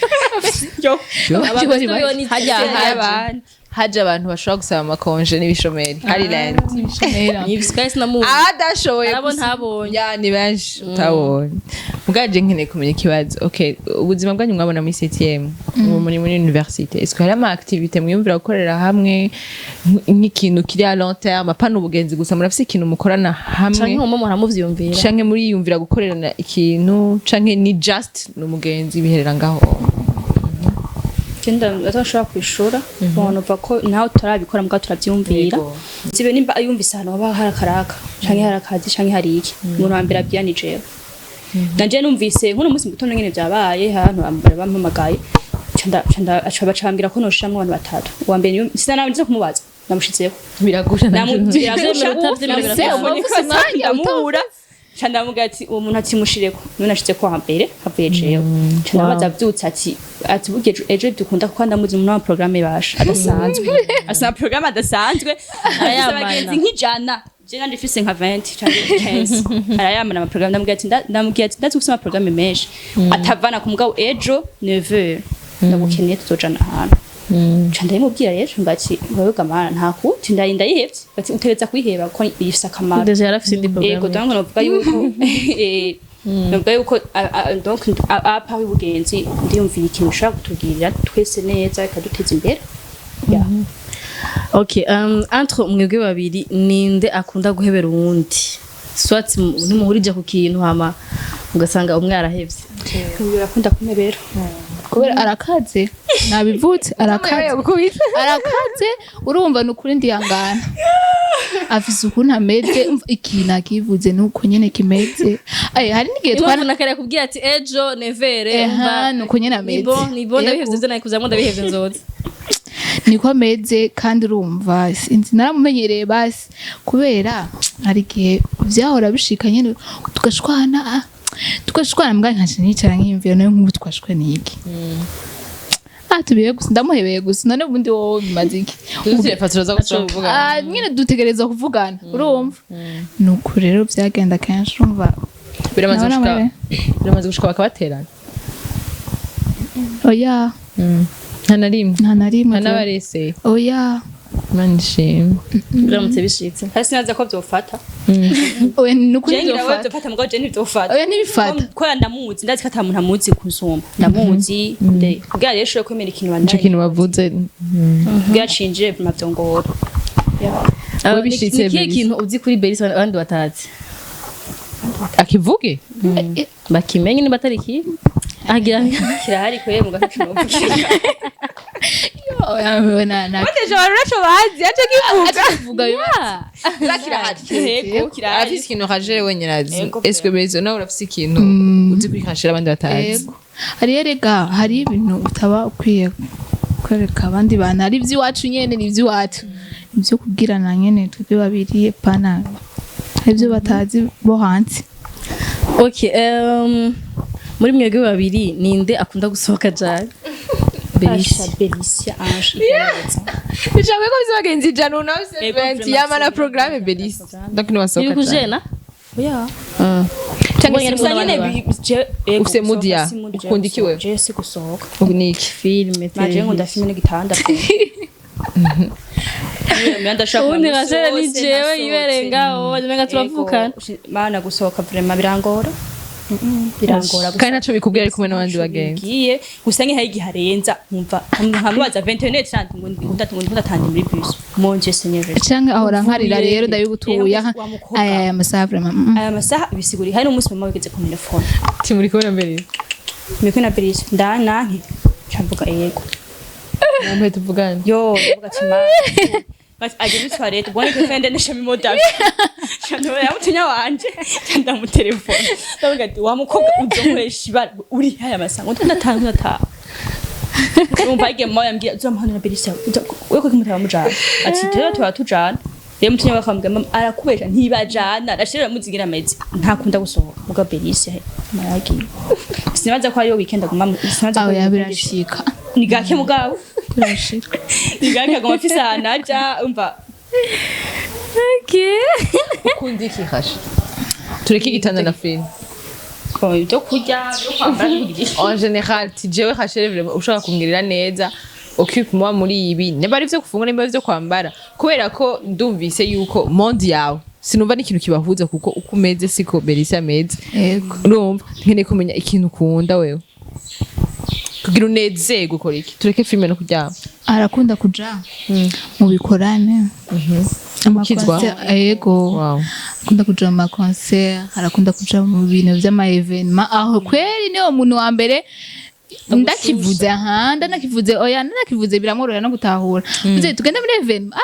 S3: Bari bake.
S4: Hajya
S2: abandi.
S4: Haje abantu bashobora gusaba amakonje n'ibishomeri Hariland.
S1: Nibisikaye sinamuzi.
S4: Abadashoboye
S1: Arabo ntabonye.
S4: Ya, ni benshi utabonye. Mubwaje nkeneye kumenya ikibazo. Okay, ubuzima bwanyu mwabona muri septième, ubu muri université, est-ce que hari ama activité mwiyumvira gukorera hamwe nk'ikintu kiri à long terme, apana ubugenzi gusa? Murafise ikintu mukorana hamwe?
S1: Canke nko muramuvyiyumvira?
S4: Canke muriyumvira gukorerana ikintu, canke ni just ni umugenzi biherera ngaho?
S2: Genda atashobora kwishura. Bon, uva ko nawe tutarabikora, mbwa turavyumvira.
S4: Yego.
S2: Sibe nimba yumvise ahantu haba hari akaraka canke hari akazi canke hari iki, umuntu wa mbere abwira ni jewe. Nanje numvise nk'uno munsi mu gitondo nyene vyabaye, ahantu bambara bampamagaye, aca bacambwira ko noshiramwo abantu batatu. Uwa mbere sinanawe nza kumubaza, namushizeko.
S4: Biragusha.
S1: Uravyemera, utavyemera,
S3: Ufise umwanya,
S2: Ndamubura, ca ndamubwira ati: "Uwo muntu atimushireko." None nashizeko wa mbere, havuye jewe. Ca ndabaza avyutse ati burya ejo dukunda, kuko ndamuzi umuntu wa programme basha adasanzwe, asa programme adasanzwe, afise
S1: Arayamana.
S2: abagenzi nk'ijana, je nanje mfise nka 20 canke 15, arayamana ama programme. Ndamubwira ati ndamubwira ati: "Ndazi ufise ama programme menshi atavana ku mugabo, ejo 9h ndagukeneye, tuzojana ahantu." Ca ndabimubwira rero ngati: "Wewe gamana, nta kuti ndayihevye." Bati: "Utegereza kuyiheba kuko ifise akamaro."
S1: Déjà yarafise indi
S2: Yego.
S1: programme.
S2: Donc novuga yuko donc apa w'ubugenzi, ndiyumvira ikintu ushobora kutugirira twese neza, ikaduteza imbere. Yeah.
S1: Okay, entre mwebwe babiri, ninde akunda guhebera uwundi? Soit ntimuhurije ku kintu, hama ugasanga umwe arahevye.
S2: Birakunda kumebera.
S3: Kubera arakaze, nabivutse, arakaze, arakaze. Urumva, ni ukuri ndiyangana, afise ukuntu ameze. Umva, ikintu akivuze nuko nyene kimeze. Aye, hari n'igihe
S1: Impamvu
S3: twara
S1: nakare kubwira ati ejo nevere.
S3: Eha, nuko nyene ameze.
S1: Nibo nibo ndabihevye, nze nayikuzamo, ndabihevye nzoza.
S3: Niko ameze. Kandi urumva, sinzi, naramumenyereye basi, kubera hari igihe vyahora bishika nyene tugashwana, tugashwana, mbwa nkaca nicara nkiyumvira: nayo nk'ubu twashwe n'iki? Tubihe gusa, ndamuhebeye gusa. None ubundi wowe bimaze iki?
S4: Turaza gusubira kuvuga.
S3: Nyine dutegereza kuvugana, urumva, nuko rero byagenda kenshi, urumva.
S4: Biramaze
S3: Nawe
S4: gushika
S3: nawe.
S4: Biramaze gushika bakabaterana?
S3: Oya.
S4: Nta na rimwe?
S3: Nta na rimwe.
S4: Nta n'abareseye?
S3: Oya.
S4: Imana ishimwe.
S1: Biramutse bishitse.
S2: Hasi sinaza ko vyofata.
S3: Oya, ni ukuri
S2: Je ngira we
S3: vyofata.
S2: vyofata, mugabo je ntivyofata.
S3: Oya, ntibifata.
S2: Ko ndamuzi, ndazi ko ata muntu amuzi kunsumba. Ndamuzi nde kugira rero ushobore kwemera ikintu
S4: Ico
S2: bandanye
S4: kintu bavuze.
S2: Kugira cinjire vuma vyongora.
S4: We bishitse,
S1: Ni ikihe
S4: Belise.
S1: kintu uzi kuri Belise abandi batazi?
S4: Akivuge.
S1: Bakimenye niba atari ikibi agira.
S2: Kirahari kweye mu gace novugira.
S3: Oya, na
S4: Bateje abantu naco bazi aje kivuga.
S3: Kivuga.
S4: Kirahari.
S2: Yego, kirahari.
S4: Arafise ikintu Rachel wenyine azi.
S2: Yego,
S4: Est-ce que Belise nawe urafise ikintu uzi kuri Rachel abandi batazi?
S3: Yego, hariyo rega, hari ibintu utaba ukwiye kwereka abandi bantu, hari iby'iwacu nyene, ni iby'iwacu, ibyo kubwirana nyene twebwe babiri, pana hari ibyo batazi bo hanze.
S1: Okay, muri mwebwe babiri ninde akunda gusohoka cyane? Belise.
S2: Asha Belicia Ange Igaragaza.
S4: Bishaka ko bise bagenzi 100 nawe
S2: Yego,
S4: 70
S2: vraiment,
S4: yama na programme Belise, donc ni wasohoka
S1: Iri
S4: cyane.
S1: kujena.
S2: Oya.
S4: Cyangwa
S1: Ubonye
S4: se
S2: Gusa nyene yego,
S4: Ufise mood
S2: gusohoka
S4: ya
S2: si mood je
S4: ukunda iki
S2: gusohoka.
S4: wewe?
S2: Je si gusohoka.
S4: Ubu ni iki?
S1: Filime.
S2: Maje nkunda filime n'igitanda.
S1: Ubundi Rachel ni jewe yibereye ngaho, umenga turavukana.
S2: Mana, gusohoka vraiment birangora. Birangora.
S4: Kandi naco bikubwira ari kumwe n'abandi bagenzi.
S2: Ngiye gusa nk'ihaye igihe arenza nkumva nkamubaza 21h30 ngo ngo ndatanga muri bus, mon Dieu Seigneur.
S3: Canke ahora nkarira rero ndabigutuye.
S2: Wa mukobwa.
S3: Aya masaha vraiment.
S2: Aya masaha bisigura hari n'umunsi mama wigeze ku telefone.
S4: Ati muri kubona mbere.
S2: Miko na Belis ndananke camvuga yego.
S4: Namwe tuvugane.
S2: Yo, ndavuga ati ma bati aje muri toilette ubone ko fende neshami modavi cyane yamutinya wanje ndamutelefone, ndavuga ati wa mukobwa uzokoresha ibara uri haya masaha ngo ndatanga ndataha. Umva igihe mama yambwiye uzamuhanura Belis we ko kimutaba mujana, ati rero tuba tujana rero mutinya bakambwira mama arakubesha ntibajana rashira muzigira amezi ntakunda gusohoka muga Belis maragiye sinibaza ko ariyo weekend aguma sinibaza ko
S3: Aho
S2: ariyo
S3: ya
S2: weekend
S3: birashika.
S2: Ni gake mugabo.
S3: Birashika.
S2: Ni gake aguma afise ahantu aja umva.
S1: Okay.
S4: Ukunda iki Rachel? Tureke igitanda na film.
S2: Bon, ibyo kurya, byo kwambara no kugira
S4: En général ti jewe Rachel vraiment ushobora kungirira neza, occupe moi muri ibi, nimba ari ivyo gufungura, nimba ari ivyo kwambara, kubera ko ndumvise yuko monde yawe sinumva n'ikintu kibahuza, kuko uko umeze siko Belise ameze.
S3: Yego.
S4: Urumva nkeneye kumenya ikintu ukunda wewe kugira unezerwe, ukora iki? Tureke filime no kuryama.
S3: Arakunda kuja mu bikorane.
S4: Mukizwa?
S3: Ama concert, yego. Akunda kuja mu ma concert, arakunda kuja mu bintu vy'ama événement. Aho kweri niwo muntu wa mbere ndakivuze aha, ndanakivuze, oya, ndanakivuze biramworohera no gutahura. Uze tugende muri événement, ah,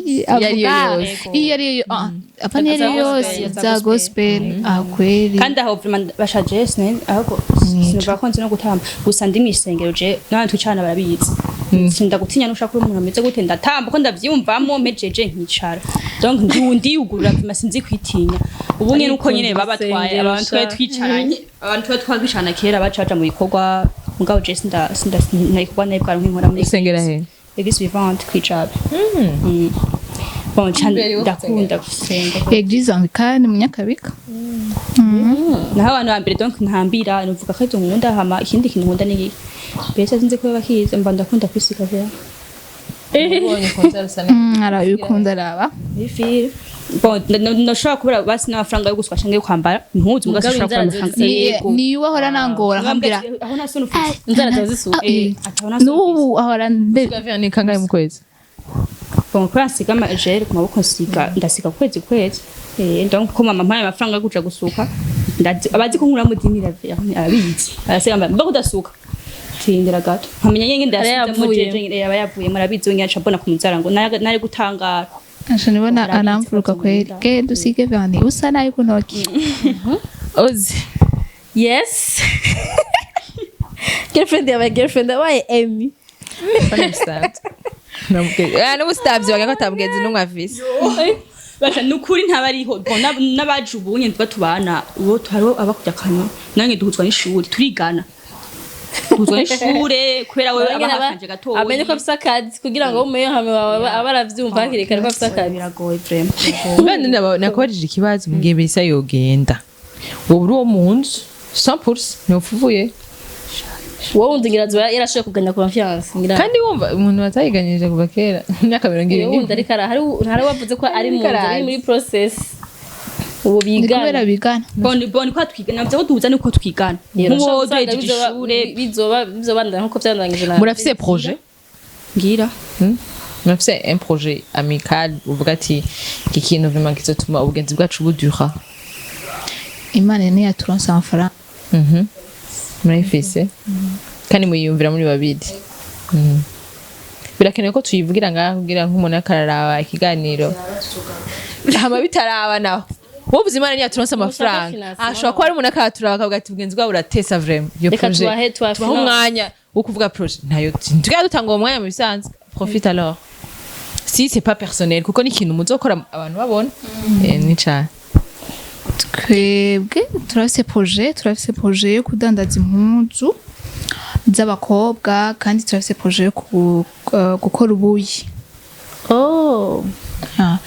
S4: Iyo ariyo
S3: avuga
S4: yose.
S3: iyo ariyo ah, apa niyo ariyo
S2: Za
S3: yose
S2: gospel,
S3: za
S2: za
S3: gospel, ah, kweri.
S2: Kandi aho vraiment bashaje sine ahubwo sinumva ko nzi no gutamba gusa ndi mw'isengero je n'abantu twicarana barabizi sindagutinya nushaka kuba umuntu ameze gute ndatamba ko ndavyiyumvamo mejeje nkicara, donc ndiyugurura vraiment sinzi kwitinya. Ubu nyene uko nyene babatwaye abantu twari twicaranye, abantu twari twakwicana kera bacaja mu bikorwa, mugabo je sinda sinda nayikorwa nayo bwa nkora muri
S4: Usengera he?
S2: Église Vivante kwicabe. Bon, cyane
S4: Imbere yo
S2: ndakunda gusenga.
S3: Église Anglicane mu Nyakabika.
S2: Naho abantu ba mbere donc ntambira nuvuga ko ibyo nkunda hama ikindi kintu nkunda ni iki mbese sinzi ko bakizi mba ndakunda kwisiga vya
S4: Ubonye concert usa neza.
S3: Arabikunda araba.
S2: Bifi bon ndashobora kubura basi n'amafaranga yo guswa canke yo kwambara impuzu muga
S1: Mugabo
S2: sinshobora kubura
S1: inzara
S2: amafaranga.
S1: ziba
S2: Yego.
S3: Niyo ahora nangora akambwira
S2: aho nta soni ufise.
S1: Inzara ziba zisuka.
S3: Ah, eh.
S2: Ataho nta soni ufise.
S3: N'ubu ahora
S4: Usiga ni kangahe mu kwezi?
S2: Bon, kubera nsiga ama gel ku maboko nsiga ndasiga ku kwezi kwezi donc ko mama mpaye amafaranga yo kuja gusuka abazi ko nkura mu dini arabizi arasiga mba kudasuka tindira gato nkamenya nyenge ndayasize mu
S1: Yarayavuye.
S2: jeje yaba yavuye murabizi we nyaca mbona ku muzara ngo nari gutangara.
S3: Asha nibona
S2: Arabizi
S3: aramfuruka
S2: ko
S3: kweri
S2: tumunda.
S3: genda usige vernis usa nabi ku ntoki.
S4: Ozi.
S1: Yes, girlfriend yabaye girlfriend yabaye Emmy.
S4: Bana bisanzwe. N'umusitavyi wagira ko atamugenzi n'umwe afise.
S2: Basha nukuri ntabariho. Bon, n'abaje ubunye tuba tubana uwo hariho abakujya kanywa nange duhuzwa n'ishuri turigana duhuzwa n'ishure kubera wewe aba hafanje gatoya.
S1: Amenye ko afise akazi kugira ngo umuye hamwe wawe aba aravyumva hakiri kare ko afise akazi.
S2: Biragoye vraiment.
S4: None nakubajije ikibazo mu gihe Belisa yogenda. Wowe uri uwo mu nzu 100% ntupfa uvuye.
S1: Wowe wundi ngira azoba yarashoboye kuganya confiance ngira.
S4: Kandi wumva umuntu batayiganyije kuva kera, imyaka 20.
S1: Uwo wundi ariko hari wavuze ko ari mu
S4: Ariko
S1: nzira, ari
S4: araza.
S1: muri process ubu
S3: Ni kubera
S1: bigana.
S3: bigana.
S2: Bon, ko twigana, navyo ko duhuza nuko twigana, nk'uwo duhejeje ishure.
S1: Bizoba bizobandanya nkuko vyandangije na
S4: Murafise projet?
S2: Ngira.
S4: Murafise un projet amical uvuga ati iki kintu vraiment kizotuma ubugenzi bwacu budura?
S3: Imana ntiyaturonse amafaranga.
S4: Murayifise kandi muyiyumvira muri babiri. Birakenewe ko tuyivugira ngaha kugira nk'umuntu akararaba ikiganiro, hama bitaraba naho wowe uzi Imana ntiyaturonse amafaranga,
S1: financement.
S4: Ashobora kuba ari umuntu akaturaba akavuga ati ubugenzi bwabo buratesa vraiment, iyo
S1: Reka
S4: projet.
S1: tubahe
S4: Tubahe
S1: finance.
S4: umwanya wo kuvuga projet ntayo tugera dutanga uwo mwanya mu bisanzwe. Profite alors si c'est pas personnel, kuko ni ikintu muzokora abantu babona. Ni cane.
S3: Twebwe turafise projet yo kudandaza impuzu z'abakobwa, kandi turafise projet yo gukora ubuyi.
S1: Oh.
S3: Ah,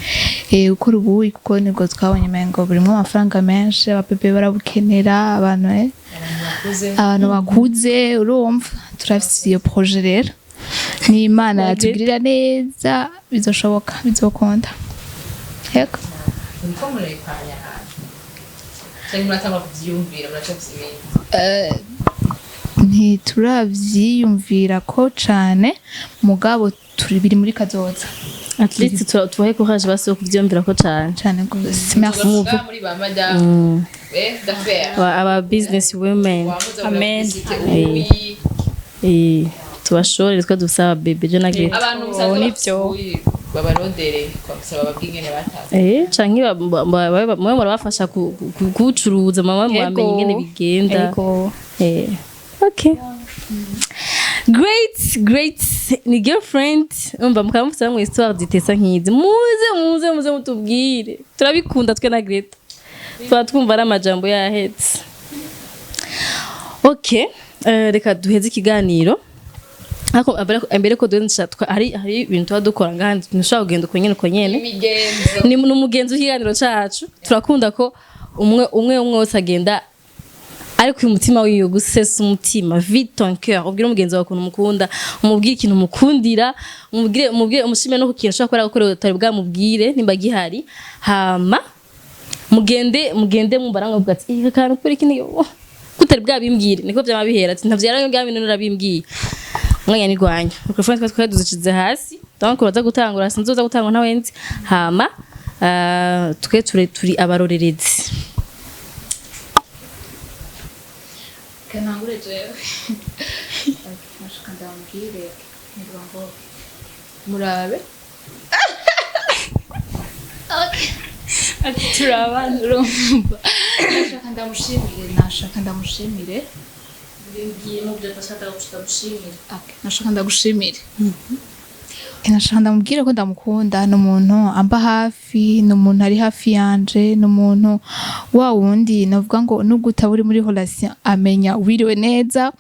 S3: gukora ubuyi, kuko nibwo twabonye umengo burimwo amafaranga menshi, ababebe barabukenera, abantu bakuze. Urumva turafise iyo projet rero, ni Imana yatugirira neza bizoshoboka, bizokunda, yego.
S4: Niko murayipanya ahantu cyangwa muratangura kuvyiyumvira, muracafise ibindi?
S3: Ntituravyiyumvira ko cane, mugabo turi biri muri kazoza.
S1: At least tubahe courage basi yo kuvyiyumvira ko cane.
S3: Cane gose, merci.
S4: Muri ba madame d'affaires.
S1: Aba business women.
S2: Amen.
S1: Tubashorere, twe dufise aba bébé je na Greta.
S4: Abantu musanzwe
S2: Nivyo.
S4: bafise babarondere kwamsa bababwire ingene batanze.
S1: Canke mwe murabafasha kuwucuruza, mama mwamenye ingene bigenda.
S2: Ego.
S1: Okay. Great, great. Ni girlfriend. Umva mukaba mufise hamwe histoire zitesa nk'izi. Muze muze muze mutubwire. Turabikunda twe na Greta. Tuba twumva ari amajambo yahetse. Okay, reka duheze ikiganiro. Ariko mbere ko duheze, hari ibintu tuba dukora ngaha, ntushobora kugenda uko nyene uko nyene.
S4: Imigenzo.
S1: Ni umugenzi w'ikiganiro cacu. Turakunda ko umwe umwe umwe wese agenda ariko uyu mutima wiwe gusesa umutima, vide ton cœur, ubwire umugenzi wawe ukuntu umukunda, umubwire ikintu umukundira, umubwire umushime no ku kintu ushobora kuba yaragukoreye utari bwamubwire nimba gihari. Hama mugende mwumva arangavuga ati "Aka kantu kuri iki ni kutari bwabimbwire." Niko vyama bihera ati ntavyo yarambwiye, none urabimbwiye. Umwanya ni rwanyu, microphone twari duzishize hasi, donc uraza gutangura, sinzoza gutangura ntawe nzi. Hama twe turi abarorerezi.
S3: Kanangure jewe nashaka ndamubwire ngira ngo
S4: Murabe.
S2: Ati turabana.
S3: Urumva nashaka ndamushimire. Okay, nashaka ndagushimire, nashaka ndamubwire ko ndamukunda. Ni umuntu amba hafi, ni umuntu ari hafi yanje, ni umuntu wa wundi navuga ngo nubwo utaba uri muri relation amenya wiriwe neza,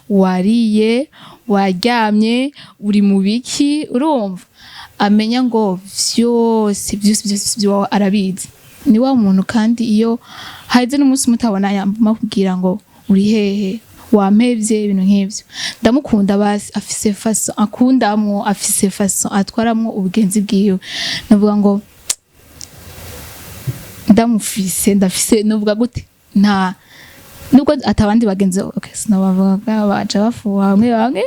S3: wariye, waryamye, uri mu biki. Urumva amenya ngo vyose vyose vyose vyawe arabizi. Ni wa muntu kandi iyo haheze n'umunsi mutabona yamubwira ngo uri hehe, wampevye, ibintu nk'ivyo. Ndamukunda basi, afise façon akundamwo, afise façon atwaramwo ubugenzi bwiwe. Navuga ngo ndamufise, ndafise, novuga gute, nta nubwo atabandi bagenzi, okay, sinabavuga baca bafuha bamwe bamwe,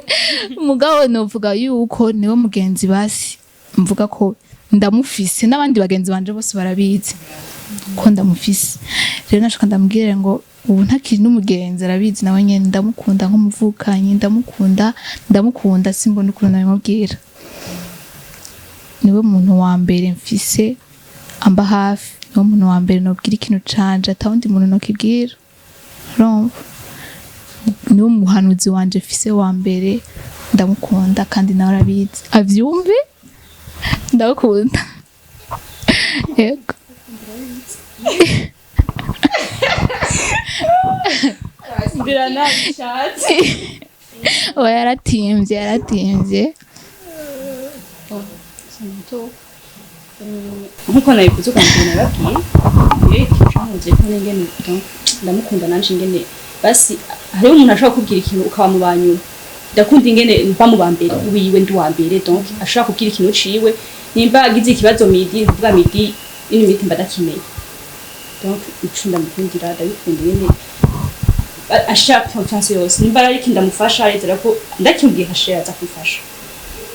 S3: mugabo novuga yuko niwe mugenzi basi mvuga ko ndamufise, n'abandi bagenzi banje bose barabizi ko ndamufise. Rero nashaka ndamubwire ngo ubu ntakiri n'umugenzi, arabizi nawe nyene, ndamukunda nk'umuvukanyi, ndamukunda, ndamukunda, simbona ukuntu nabimubwira. Niwe muntu wa mbere mfise amba hafi, niwe muntu wa mbere nobwira ikintu canje, atawundi muntu nokibwira. Urumva niwe muhanuzi wanje mfise wa mbere. Ndamukunda kandi nawe arabizi, avyumve, ndamukunda, yego.
S2: Mbira nabishatse.
S3: Oya, yaratimvye, yaratimvye.
S2: Nkuko nabivuze ubwa mbere, nababwiye iyo ikintu camuze ko n'ingene, donc ndamukunda nanje ingene. Basi hariho umuntu ashobora kubwira ikintu ukaba mu banyuma. Ndakunda ingene mba mu ba mbere wiwe, ndi uwa mbere. Donc ashobora kubwira ikintu ciwe, nimba agize ikibazo midi, kuvuga midi ino midi mba ndakimenya. Donc ico ndamukundira, ndabikunda ingene ashaka confiance yose. Nimba ari ikintu ndamufasha, arezera ko ndakimubwiye nkashira aza kumfasha.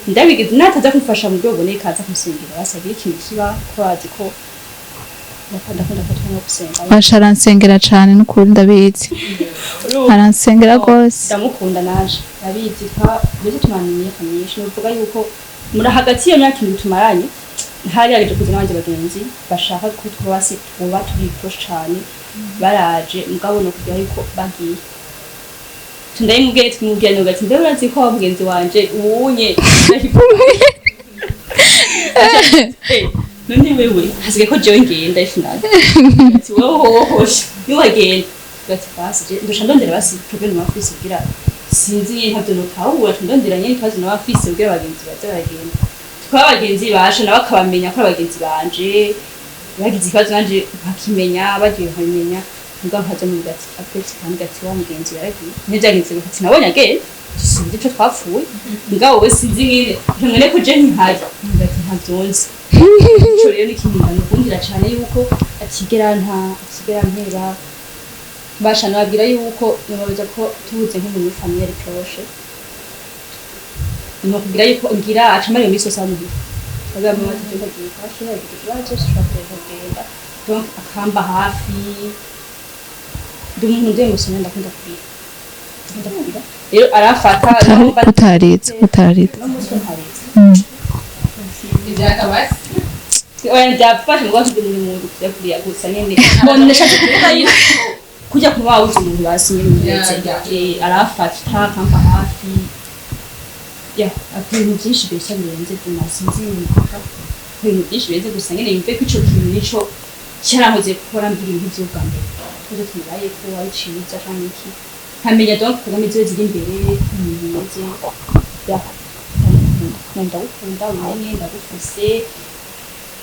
S2: Ndabigize nataza kumfasha mu buryo buboneka, aza kumusengera, basabye ikintu kiba ko bazi ko ndakunda ko twanga gusenga.
S3: Basha aransengera cane, n'ukuri ndabizi, aransengera rwose.
S2: Ndamukunda naje ndabizi, twa mbese tumaranye imyaka myinshi. Nuvuga yuko muri hagati y'iyo myaka 7 tumaranye, hari yaje kuza n'abandi bagenzi bashaka ko twaba tuba turi proche cane. Baraje, mugabo no kugira yuko bagiye tundayimubwiye, twimubwiye nuga ati: "Mbe urazi ko wa mugenzi wanje uwunye?" "None wewe hasigaye ko jewe ngenda ifinali." Ati: "Wowe hohoshe niwagenda." Ati: "Basi je ndusha ndondera basi problème naba mfise kugira sinzi nyene ntavyo notahura, ndondera nyene ikibazo naba mfise kugira abagenzi baze baragenda." Tukaba abagenzi basha nabo akabamenya ko ari abagenzi banje bagize ikibazo, nanje nkakimenya, bagiye nkabimenya. Mbwa nkaza mu gati après kandi ati: "Wa mugenzi yaragiye, ntibyagenze gute?" Ati: "Nabonye agenda, sinzi ico twapfuye, mbwa wowe sinzi nyene mwene ko je ntihari." Ati: "Ntavyonzi." Ico rero ni ikintu ndamukundira cane, yuko atigera mpeba. Basha nababwira yuko nababaza ko tubuze nk'umuntu muri famille ari proche, nokubwira yuko ngira acamara iyo misi yose amuhira. Baga mama ati: "Ndagiye kwashe, yagize ikibazo, sinshobora kugenda." Donc akamba hafi. Ndi umuntu ndi émotionnel, ndakunda kurira, ndakunda kurira. Rero arafata.
S3: Utaritse, utaritse.
S2: No munsi ntarize. Oya, byafashe ngo tujye muri mu kujya kurira gusa nyene. Bon, nashatse kuvuga yuko kujya kuba wawuzi umuntu basi nyene umeze, arafata akamba hafi ya akora ibintu byinshi bishya birenze duma sinzi ibintu ibintu byinshi birenze. Gusa nyene yumve ko ico kintu nico cyarankoze gukora mbwira ibintu vy'ubwa mbere tuze tubibaye ko ari ciza canke iki, nkamenya donc kagame ziwe ziri imbere ibintu bimeze. Ya, ndamukunda, ndagukunda, umenye ndagufise.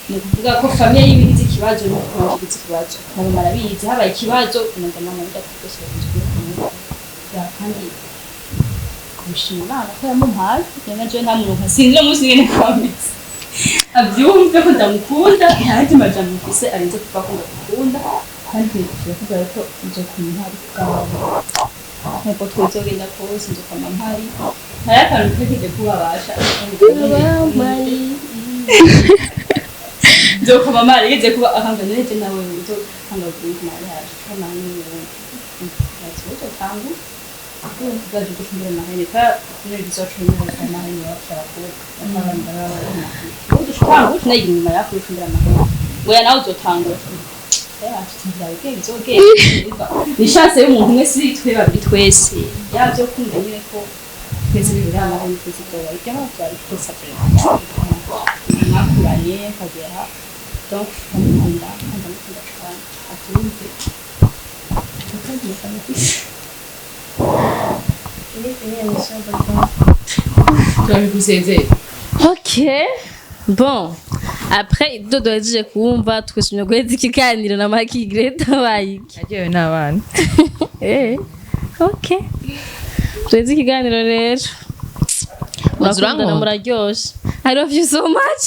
S2: Ni ukuvuga ko famille yiwe igize ikibazo nuko igize ikibazo na mama arabizi. Habaye ikibazo numva mama bidatwese bakunze kumukunda. Ya, kandi kubishima Imana ko yamumpaye yana jewe nta muntu sinzi umunsi nyene kwameze avyumve ko ndamukunda. Nta yandi majambo mfise arenze kuvuga ko ndamukunda, kandi turakubwira ko nzokuma mpari kubwawe nkuko twizogenda kose, nzokama mpari. Hariho akantu kageze kubabasha nzokama mpari igeze kuba akanga neze nawe uzotanga kumara haje kama ni ati uzotanga ugaje gushindira amahene ka nyine bizoca amahene y'abakobwa n'abandi baba udutanga unayiga inyuma yako ushindira amahene weya nawe uzotangura. Ni chance y'umuntu umwe, si twe babiri, twese yabyo kunda nyine ko twese turi amahene, twese byoba ibyo byari twese mwakuranye kagera. Donc ndamukunda, ndamukunda cyane, atumve tukagiye kamufise.
S1: Fini, fini, émission pardon.
S4: Turabigusezeye.
S1: Ok. Bon. Après, ibyo duhejeje kumva, twishimye guheza ikiganiro na Maki Greta bayiki.
S4: Nagewe n'abana.
S1: Ok. Duheze ikiganiro rero. Murakundana,
S4: Urankunda?
S1: muraryoshe. I love you so much.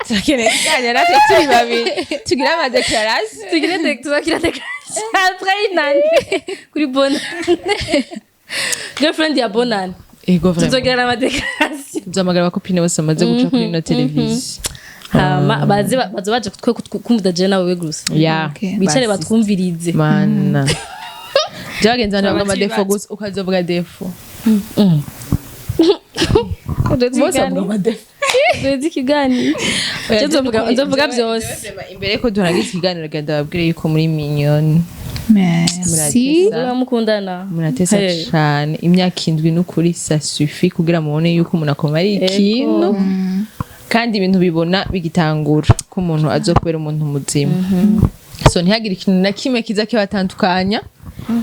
S4: Turakeneye kuganira natwe turi babiri, tugire ama déclarations.
S1: Tugire tuzakira déclaration après une année kuri bonane. Girlfriend ya bonane.
S4: Ego, vraiment.
S1: Tuzogira ama déclarations.
S4: Tuzahamagara aba copines bose bamaze guca kuri ino televiziyo.
S1: Hama baze baze baje kutwe kumva je nawe gusa.
S4: Ya.
S3: Okay.
S1: Bicare
S4: Basi.
S1: batwumvirize.
S4: Mana, byagenze abantu bavuga ama défauts gusa, ukazovuga défaut bose bavuga ama défauts.
S1: Duheze ikiganiro. Je nzovuga byose.
S4: Imbere yuko durangiza ikiganiro, genda babwire yuko muri mignonne.
S3: Merci.
S4: Muratesa.
S1: Mukundana.
S4: Muratesa
S1: Hey.
S4: cane. Imyaka 7 n'ukuri ça suffit kugira mubone yuko umuntu akoma ari ikintu, kandi ibintu bibona bigitangura ko umuntu azokubera umuntu muzima. So ntihagire ikintu na kimwe kiza kibatandukanya.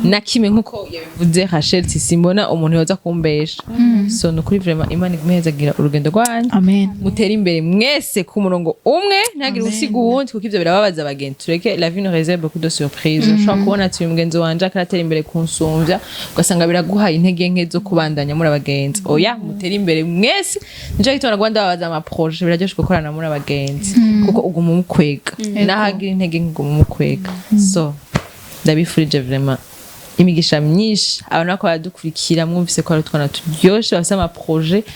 S4: Na kimwe nkuko yabivuze Rachel, simbona umuntu yoza kumbesha. So nukuri vraiment, Imana igumehezagira urugendo rwanyu.
S3: Amen.
S4: Mutere imbere mwese ku murongo umwe, ntihagire usiga uwundi, kuko ivyo birababaza abagenzi. Tureke, la vie nous réserve beaucoup de surprises. Ushobora kubona ati uyu mugenzi wanje akaratera imbere kunsumvya, ugasanga biraguhaye intege nke zo kubandanya muri abagenzi. Oya, mutere imbere mwese. Nico gituma naguma ndababaza ama projets. Biraryoshe gukorana muri abagenzi, kuko uguma umukwega, nahagira intege nke uguma umukwega. So ndabifurije vraiment imigisha myinshi. Abantu bako baradukurikira, mwumvise ko ari utwana turyoshe bafise ama projets,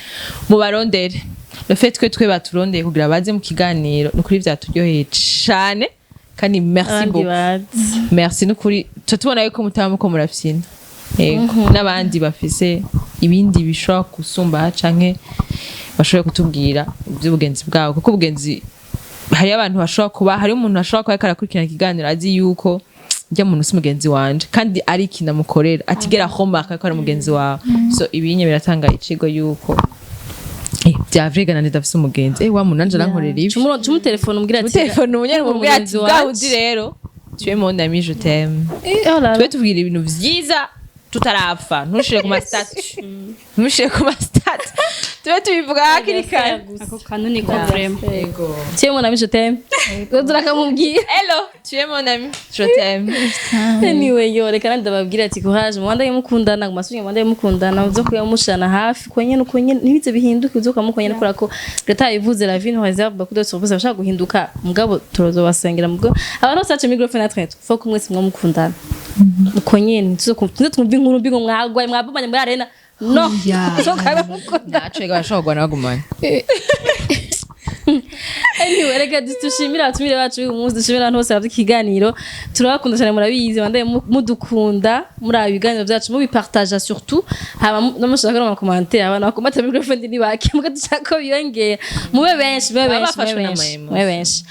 S4: mubarondere. Le fait que twe baturondeye kugira baze mu kiganiro, nukuri vyaturyoheye cane, kandi merci
S1: Abandi
S4: beaucoup.
S1: bazi.
S4: Merci nukuri. Tuba tubona yuko mutaba muko murafyina. Yego, n'abandi bafise ibindi bishobora gusumba canke bashobora kutubwira iby'ubugenzi bwabo, kuko ubugenzi hariyo abantu bashobora kuba, hariyo umuntu ashobora kuba ariko arakurikirana ikiganiro azi yuko njya muntu si mugenzi wanje, kandi ari ikintu amukorera atigera remarque ko ari mugenzi wawe. So ibinye biratanga icigo yuko bya vrai nanje ndafise umugenzi, wa muntu nanje arankorera ibi.
S1: Cumutelefone umbwira ati
S4: Telefone umunyene mubwira ati
S1: umugenzi
S4: bwa
S1: wanje.
S4: wundi rero, tu es mon ami, je t'aime.
S1: Oh là là.
S4: Tube tubwira ibintu vyiza tutarapfa. Ntushire ku ma statuts, ntushire ku ma statuts, tube tubivuga hakiri kare.
S2: Ako kantu niko vraiment.
S1: Tu es mon ami, je t'aime. Turakamubwira.
S4: Hello, tu es mon ami, je t'aime.
S1: Anyway, yo reka nandi ndababwira ati courage, mubandaye mukundana, masuye mubandaye mukundana, uzo kuya mushana hafi kwenye nuko nyene ntibize bihinduke, uzo kamukonye kubera ko Greta yabivuze, la vie nous réserve beaucoup de surprises. Bashaka guhinduka, mugabo turazobasengera. Mugabo abantu bose baca microphone natwe faut ko mwese mwamukundana uko nyene, tuzo twumva inkuru mbi ngo mwagwaye, mwabumanye muri arena, no.
S3: Yeah.
S1: So kabe mukundana.
S4: Naco ega bashobora kugwana bagumanye.
S1: Anyway, reka dushimire abatumire bacu uyu munsi, dushimire abantu bose bavye ikiganiro. Turabakunda cyane, murabizi. Bandaye mudukunda muri aba biganiro byacu, mubipartaja surtout, haba no mushaka no mu commentaire. Abantu bakomata microphone ni bake, muga dushaka ko biyongera, mube benshi, mube
S4: Baba
S1: benshi, mube
S4: bafashwe
S1: benshi,
S4: n'ama
S1: mube benshi.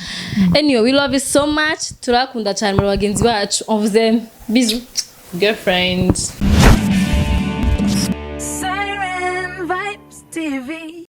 S1: Anyway, we love you so much. Turabakunda cyane, muri bagenzi bacu. On vous aime, bisous.
S4: Girlfriends.
S5: Siren Vibes TV.